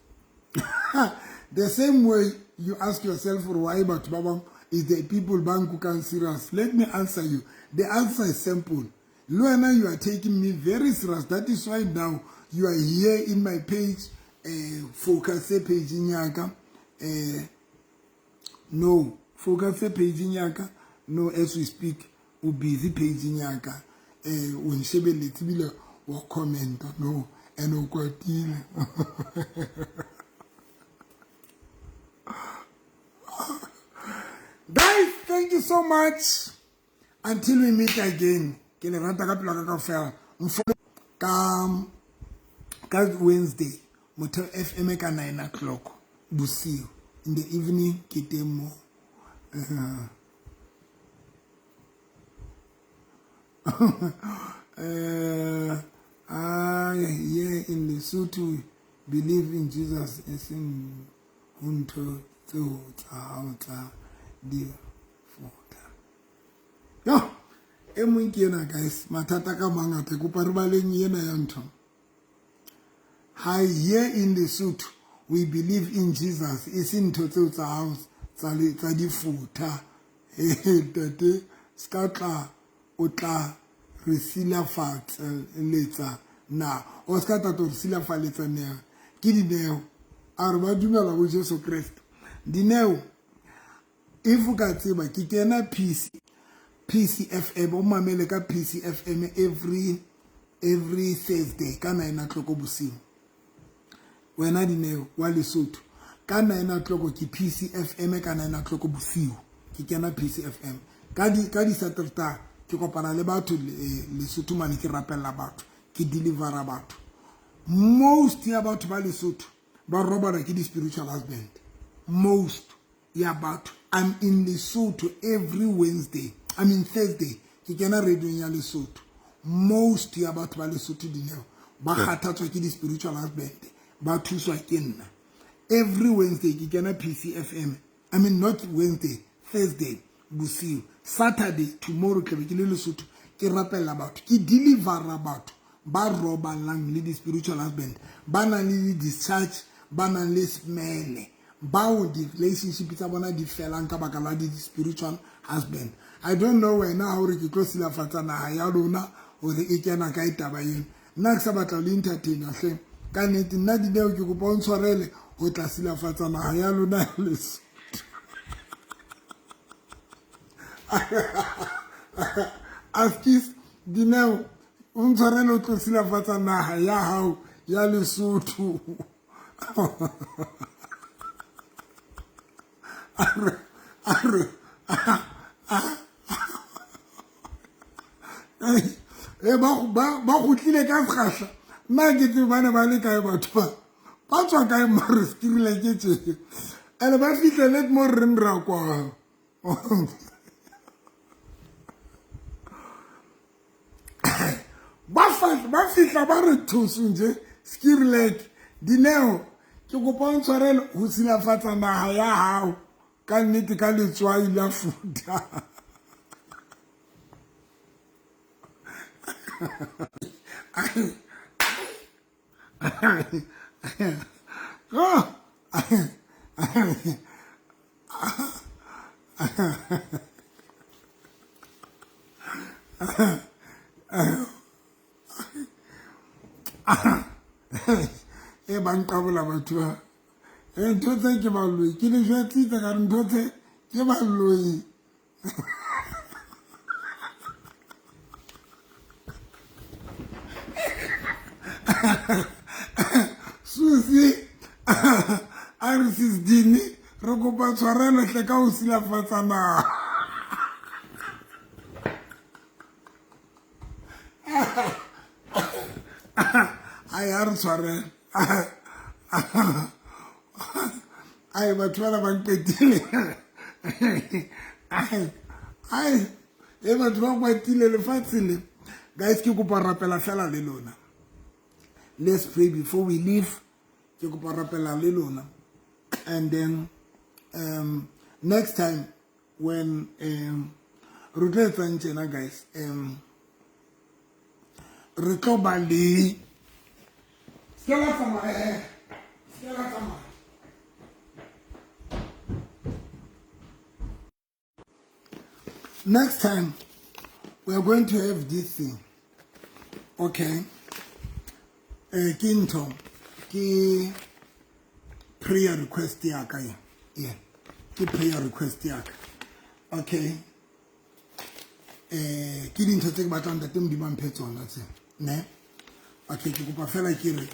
The same way you ask yourself for why batho ba bang Is the people ba nkukang serious? Let me answer you. The answer is simple. Le wena you are taking me very serious. That is why now you are here in my page, focus page ya ka. No, focus page ya ka. No, as we speak, o busy page ya ka. O nshebeletse ebile wa comment, no, and o kwatile. Guys, thank you so much. Until we meet again. Ke le rata ka pelo ka kaofela. Mfolo ka Wednesday, Motheo FM ka 9 o'clock bosiu. In the evening ke teng mo. Yeah, in Lesotho believe in Jesus eseng ho ntho tseo tsa hao tsa difota. Yo, e mong ke ena guys, mathata ka mangata, kopa re baleng ena ya ntho. Hi, here in Lesotho we believe in Jesus eseng ntho tseo tsa hao tsa difota. Ntate ska tla o tla re silafatsa na o ska tla re silafaletsa neo. Ke Dineo a re ba dumela go Jesu Kriste. Dineo, if o ka tseba ke kena PCFM, o mamele ka PCFM every Thursday ka 9 o'clock bosiu. Wena Dineo wa Lesotho ka 9 o'clock ke PCFM ka 9 o'clock bosiu. Ke kena PCFM ka di Saturday ke kopana le batho Lesotho mane, ke rapella batho, ke delivera batho. Most ya batho ba Lesotho ba robala ke di spiritual husband. Most ya batho. I'm in Lesotho every Wednesday. I mean Thursday. Ke kena radio ya Lesotho. Most ya batho ba Lesotho Dineo ba kgathatswa ke di spiritual husband, ba thuswa ke nna. Every Wednesday ke kena PCFM. I mean not Wednesday, Thursday bosiu. Saturday tomorrow ke be ke le Lesotho, ke rapella batho, ke delivera batho ba robalang le di spiritual husband, ba nang le di discharge, ba nang le smell, bao di relationship tsa bona di felang ka baka la di spiritual husband. I don't know wena ha hore ke tlo silafatsa naha ya lona hore e kena kae taba eno. Nna ke sa batla le entertainer hle. Ka nnete nna Dineo ke kopa o ntshwarele ho tla silafatsa naha ya lona ya Lesotho. Askis Dineo o ntshwarele o tlo silafatsa naha ya hao ya Lesotho. Ba kgutlile ka sekgahla. Nna ke tsebe ba ne ba le kae batho ba. Ba tswa kae mare sekirile ke tje. Ene ba fihlele mo re reng ra kwa. Ba fihla ba re thuso nje sekirile. Dineo ke kopa o ntshwarele ho silafatsa naha ya hao ka nnete ka letswai la futa. E ba nqabola batho ba. Ntho tse ke baloi, ke le jwetsitse ka re ntho tse ke baloi. Susi a re sis Dini re kopa tshwarelo hle ka ho silafatsa naha. Ai a re tshwarele. Ai batho bana ba nqetile. Ai e batho ba kwatile lefatshe le. Guys, ke kopa rapela fela le lona. Let's pray before we leave. Ke kopa rapela le lona. And then next time when re tlo etsang tjena guys, re tlo ba le Stella tsamaya, Stella tsamaya. Next time we are going to have this thing. Okay, ke ntho ke prayer request ya ka ye. Yeah, ke prayer request ya ka. Okay, ke dintho tse ke batlang Ntate Modimo a mphe tsona tse ne. Okay, ke kopa fela ke re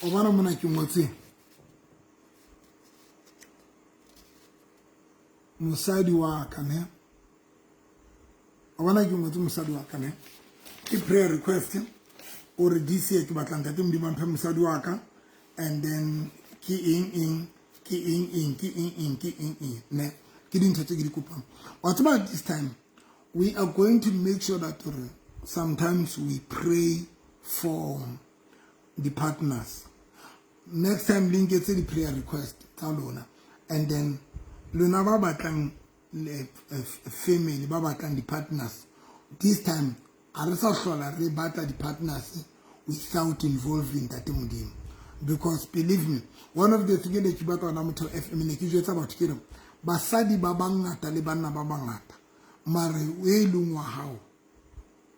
o bona mona ke ngotse mosadi wa ka ne. O bona ke ngotse mosadi wa ka ne, ke prayer request o re this year ke batla Ntate Modimo a mphe mosadi wa ka, and then ke eng eng, ke eng eng, ke eng eng, ke eng eng ne. Ke dintho tse ke di kopang. Wa tseba, this time we are going to make sure that sometimes we pray for the partners. Next time le nketse di-prayer request tsa lona, and then lona ba batlang family, ba batlang di-partners, this time ha re sa hlola re batla di-partners without involving Ntate Modimo. Because believe me, one of the thing ne ke batla ona Motheo FM, ne ke jwetsa batho ke re basadi ba bangata le banna ba bangata, mare e leng wa hao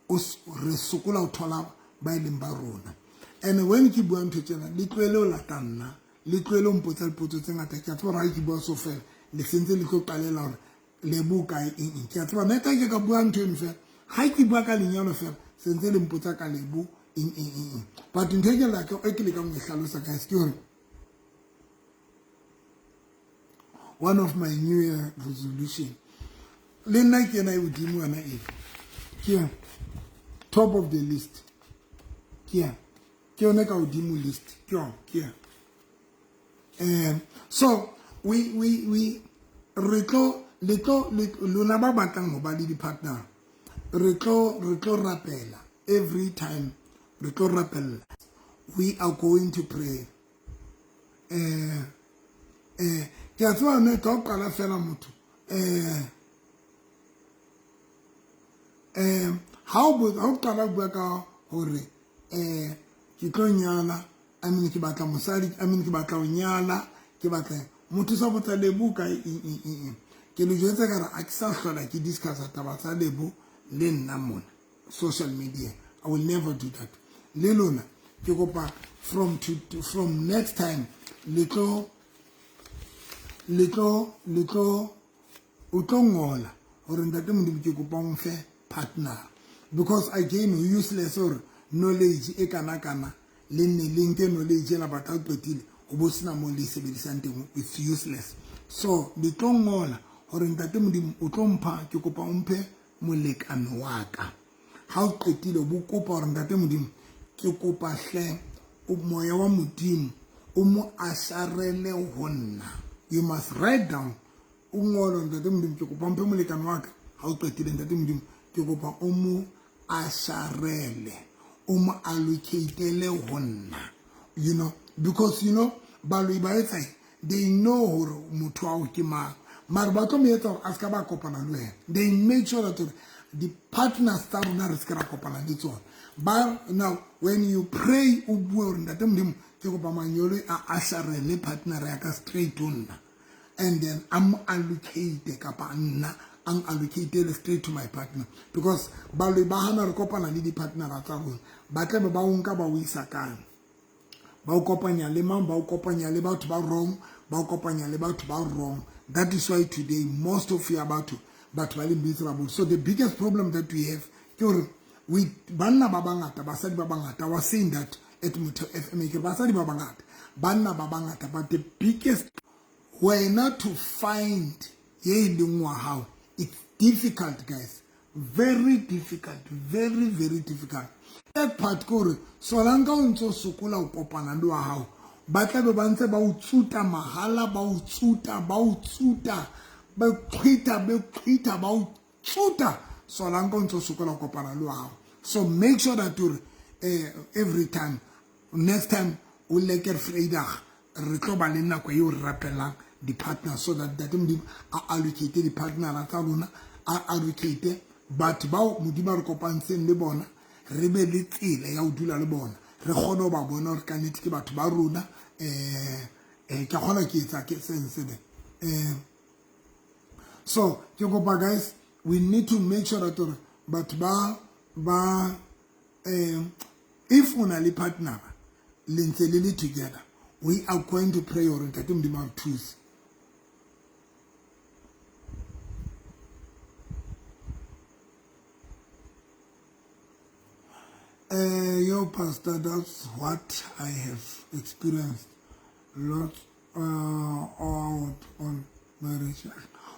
re sokola ho thola ba e leng ba rona. And when ke bua ntho tsena, le tlohele ho lata nna, le tlohele ho mpotsa dipotso tse ngata. Ke a tseba hore ha ke bua so fela le sentse le tlo qalela hore le bo kae eng eng. Ke a tseba nna ke ka bua ntho eno fela, ha ke bua ka lenyalo fela sentse le mpotsa ka lebo eng eng eng eng. But ntho e ke laka e ke lekang ho e hlalosa, guys, ke hore one of my new year resolution le nna ke ena e hodimo yona e ke top of the list, ke ya ke yone ka hodimo list, ke yona ke ya. So we re tlo le tlo lona ba batlang ho ba le di-partner, re tlo rapela every time, re tlo rapella. We are going to pray. Ke a tseba ne ka o qala fela motho ha o qala bua ka hore ke tlo nyala, I mean ke batla mosadi, I mean ke batla ho nyala, ke batla motho sa botsa lebo kae eng eng eng. Ke le jwetsa ka re a ke sa hlola ke discussa taba tsa lebo le nna mona social media. I will never do that. Le lona ke kopa from next time le tlo o tlo ngola hore Ntate Modimo ke kopa o mfe partner, because again useless hore knowledge e kana kana le nne le nke knowledge ena batho ha qetile ho bo sena mo le sebedisang teng, it's useless. So le tlo ngola hore Ntate Modimo o tlo mpha, ke kopa o mphe molekane wa ka. Ha o qetile o bo kopa hore Ntate Modimo ke kopa hle moya wa Modimo o mo asharele ho nna. You must write down, o ngole, Ntate Modimo ke kopa mphe molekane wa ka. Ha o qetile, Ntate Modimo ke kopa o mo asharele, o mo allocatele ho nna, you know, because you know baloi ba etsa, they know hore motho ao ke mang, mare ba tlo mo etsa hore a se ka ba kopana le wena. They make sure that hore di-partners tsa rona re se ke ra kopana le tsona ba. Now when you pray, o bue hore Ntate Modimo ke kopa manyolo a asharele partner ya ka straight ho nna, and then a mo allocate kapa nna ang allocate straight to my partner, because baloi ba hana re kopana le di-partnera tsa rona. Ba tlabe ba o nka ba o isa kang, ba o kopanya le mang, ba o kopanya le batho ba wrong, ba o kopanya le batho ba wrong. That is why today most of ya batho ba le miserable. So the biggest problem that we have ke hore we banna ba bangata, basadi ba bangata. I was saying that at Motheo FM, ke basadi ba bangata, banna ba bangata, but the biggest wena to find ye e leng wa hao, it's difficult, guys, very difficult, very very difficult. That part ke hore solanka o ntse o sokola o kopana le wa hao, ba tlabe ba ntse ba o tsuta mahala, ba o tsuta, ba o tsuta, ba qhwitha, ba qhwitha, ba o tsuta solanka o ntse o sokola o kopana le wa hao. So make sure that hore every time, next time o lekker Vrydag, re tlo ba le nako eo re rapelang di-partner, so that Ntate Modimo a allocate di-partnera tsa rona, a allocate batho bao Modimo a re kopantseng le bona, re be le tsela ya ho dula le bona, re kgone ho ba bona hore kannete ke batho ba rona. Ke kgona ke etsa ke sense ne. So ke kopa guys, we need to make sure that gore batho ba if o na le partner, le ntse le le together, we are going to pray gore Ntate Modimo a thuse. Yo, Pastor, that's what I have experienced. Lot out on marriage.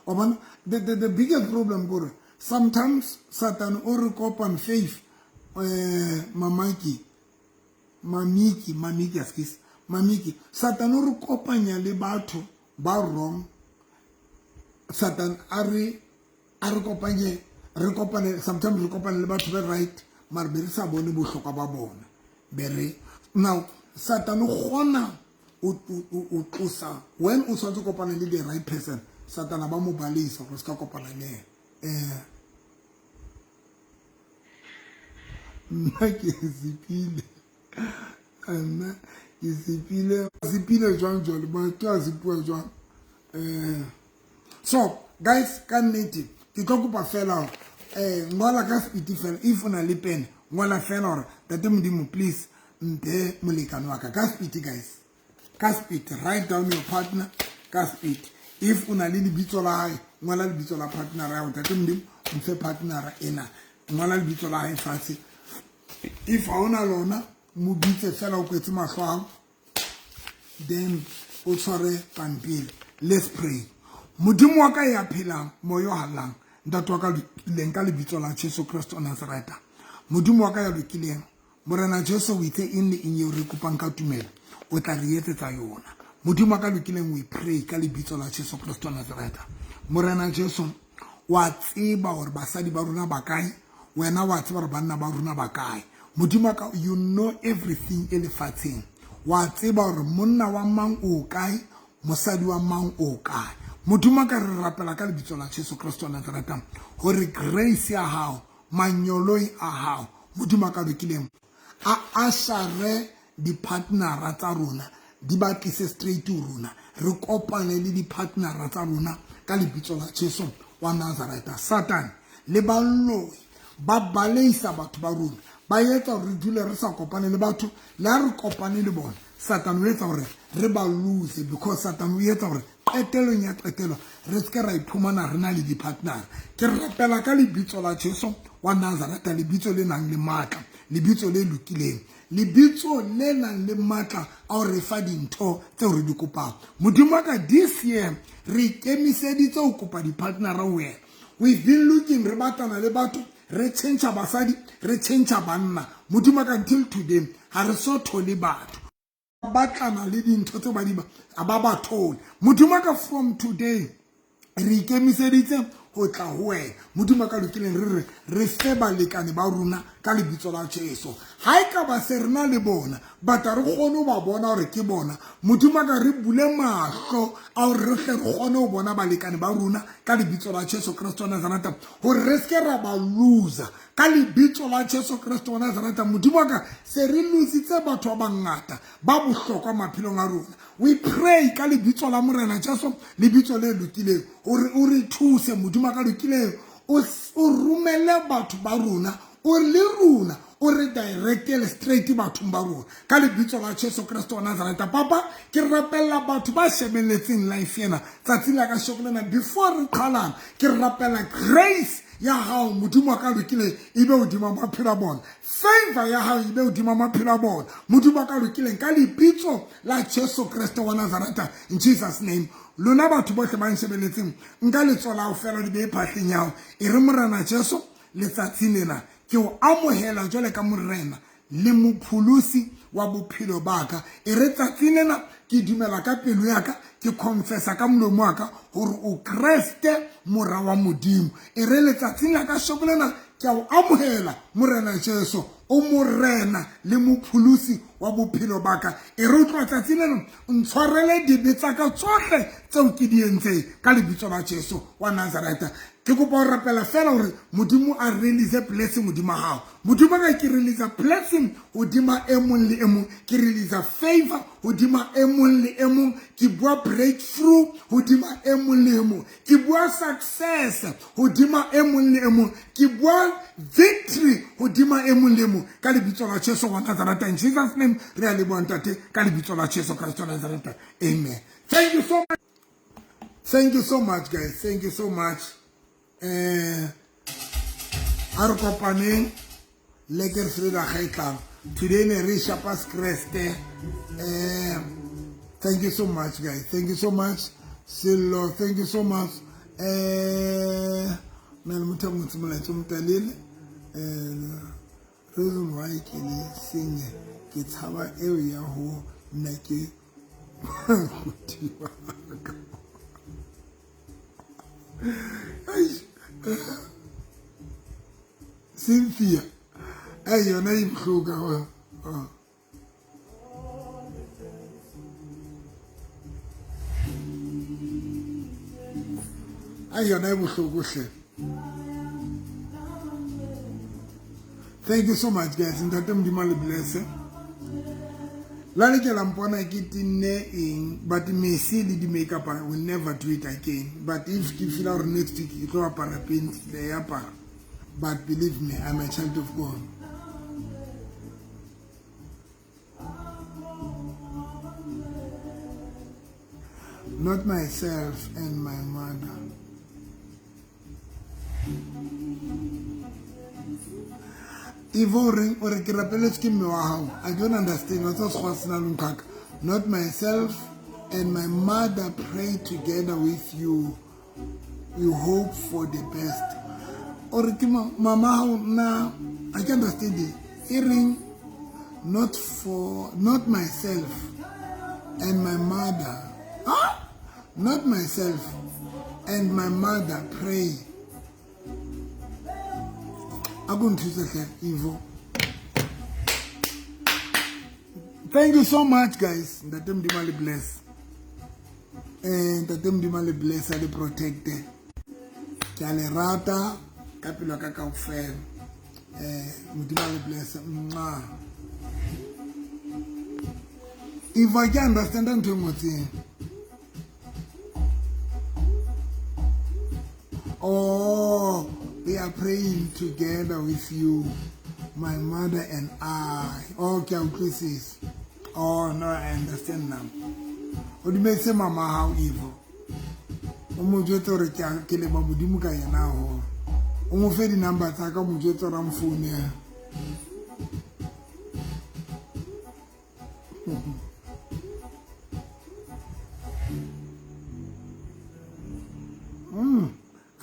Wa bona, the biggest problem kore sometimes Satan o re kopan faith, mamaki, mamiki, mamiki, excuse, mamiki. Satan o re kopanya le batho ba wrong. Satan a re kopanye, re kopane, sometimes re kopane le batho ba right, mara be re sa bone bohlokwa ba bona. Be re now Satan o kgona o tlosa when o tshwanetse kopana le the right person, Satan a ba mo balisa gore se ka kopana le ena. Nna ke sepile, nna ke sepile, sepile jwang jwale, maoto a sepuwa jwang? So guys, ka nnete ke tlo kopa fela ngola ka speed fela. If o na le pen, ngola fela gore Tate Modimo, please mphe molekane wa ka. Ka speed guys, ka speed, write down your partner ka speed. If o na le lebitso la hae, ngola lebitso la partner ya hao. Tate Modimo, mfe partner ena, ngola lebitso la hae fatshe. If ha ona lona, mo bitse fela o kwetse mahlo ao, then o tshware pampiri. Let's pray. Modimo wa ka ya phelang, moyo halang, Ntate wa ka lokileng, ka lebitso la Jesu Kristo Nazareta, Modimo wa ka ya lokileng, Morena Jesu, o itse eng le eng eo re kopang ka tumelo, o tla re etsetsa yona. Modimo wa ka lokileng, we pray ka lebitso la Jesu Kristo Nazareta. Morena Jesu, wa tseba hore basadi ba rona ba kae, wena wa tseba hore banna ba rona ba kae. Modimo wa ka, you know everything e lefatsheng. Wa tseba hore monna wa mang o kae, mosadi wa mang o kae. Modimo wa ka, re rapela ka lebitso la Jesu Kristo Nazareta hore grace ya hao, manyoloi a hao, Modimo wa ka lokileng, a ashare di-partnera tsa rona, di ba tlise straight ho rona, re kopane le di-partnera tsa rona ka lebitso la Jesu wa Nazareta. Satan le baloi ba baleisa batho ba rona, ba etsa hore re dule re sa kopane le batho. Le ha re kopane le bona, Satan o etsa hore re ba lose, because Satan o etsa hore qetelong ya qetelo re se ra iphumana re na le di-partner. Ke rapela ka lebitso la Jesu wa Nazareta, lebitso le nang le matla, lebitso le lokileng, lebitso le nang le matla a ho re fa dintho tseo re di kopang. Modimo wa ka, this year re ikemiseditse ho kopa di-partnera ho wena. We've been looking, re batlana le batho, re change basadi, re change banna. Modimo wa ka, until today ha re so thole batho. Batlana le dintho tseo ba di ba thole. Modimo wa ka, from today re ikemiseditse ho tla ho wena, Modimo ka lokileng, re re re fe balekane ba rona ka lebitso la Jesu. Ha e ka ba se re na le bona, but re kgone ho ba bona hore ke bona, Modimo ka, re bule mahlo a hore re tle re kgone ho bona balekane ba rona ka lebitso la Jesu Kristo wa Nazareta, hore re seke ra ba loser ka lebitso la Jesu Kristo wa Nazareta. Modimo wa ka, se re lositse batho ba bangata ba bohlokwa maphelong a rona. We pray ka lebitso la Morena Jesu, lebitso le lokileng, hore o re thuse, Modimo ka lokileng, o romele batho ba rona, o le rona o re directele straight bathong ba rona ka lebitso la Jesu Kristo wa Nazareta. Papa, ke rapella batho ba shebelletseng live ena tsatsi la ka shoko lena before re qhalana. Ke rapela grace ya hao, Modimo wa ka lokileng, e be hodima maphelo a bona, favor ya hao e be hodima maphelo a bona, Modimo wa ka lokileng, ka lebitso la Jesu Kriste wa Nazareta, in Jesus name. Lona batho bohle ba nshebeletseng, nka letsoho la hao fela di be phatleng ya hao, e re: Morena Jesu, letsatsi lena ke o amohela jwale ka Morena le Mopholosi wa bophelo ba ka. E re tsatsi lena ke dumela ka pelo ya ka, ke confessa ka molomo wa ka hore o Kreste, mora wa Modimo. E re letsatsing la ka shoko lena ke a o amohela, Morena Jesu, o Morena le Mopholosi. wa bophelo ba ka. E re o tloha tsatsi leno ntshwarele dibe tsa ka tsohle tseo ke di entseng ka lebitso la Jesu wa Nazareta. Ke kopa ho rapela fela hore Modimo a release blessing hodima hao. Modimo ka ke release blessing hodima e mong le e mong, ke release favor hodima e mong le e mong, ke bua breakthrough hodima e mong le e mong, ke bua success hodima e mong le e mong, ke bua victory hodima e mong le e mong ka lebitso la Jesu wa Nazareta. In Jesus name re a leboha ntate ka lebitso la Jesu Christ wa Nazareta. Amen. Thank you so much. Thank you so much guys. Thank you so much. A re kopaneng lekker Vrydag e tlang. Today ne re shapa Kreste. Thank you so much guys. Thank you so much. Sello, thank you so much. Na le motho a ngotse molaetsa o motelele. Reason why ke le senye ke tshaba eo ya ho nna ke go Cynthia, ai yona e bohloko. Ai yona e bohloko hle. Thank you so much guys. Ntate Modimo le bless. La le ke la mpona ke tinne eng, but Messi le di makeup I will never do it again. But if ke feel hore next week ke tlo apara penti, ke tla e apara. But believe me, I'm a child of God. Not myself and my mother. Ivo o reng o re ke rapeletswe ke mme wa gago. I don't understand. Wa tseba sekgowa se na le nkhaka. Not myself and my mother pray together with you. We hope for the best. O re ke mama hao na I can understand it. E reng not for not myself and my mother. Huh? Not myself and my mother pray. A ko nthuse hle Ivo. Thank you so much guys. Ntate Modimo le bless. Ntate Modimo le bless a le protecte. Ke a le rata ka pelo ka kaofela. Modimo le bless. Mwah. If I can understand ntho e ngotseng. Oh, we are praying together with you, my mother and I. Okay, utlwisisa. Oh, no, I understand now. O dumetse mama hao Ivo. O mo jwetse hore ke leba Modimo ka yena haholo. O mo fe di-number tsa ka, o mo jwetse hore a mfounele.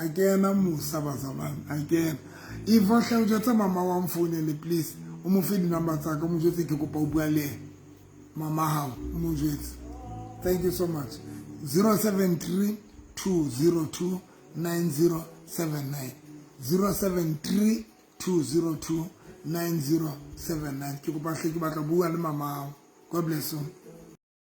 A kena Musa bazalwane, a kena. Ivo hle o jwetse mama wa mfounele please. O mo fe di-number tsa ka, o mo jwetse ke kopa o bua le yena. Mama hao, o mo jwetse. Thank you so much. 073 202 9079. 073 202 9079. Ke kopa hle ke batla bua le mama hao. God bless you.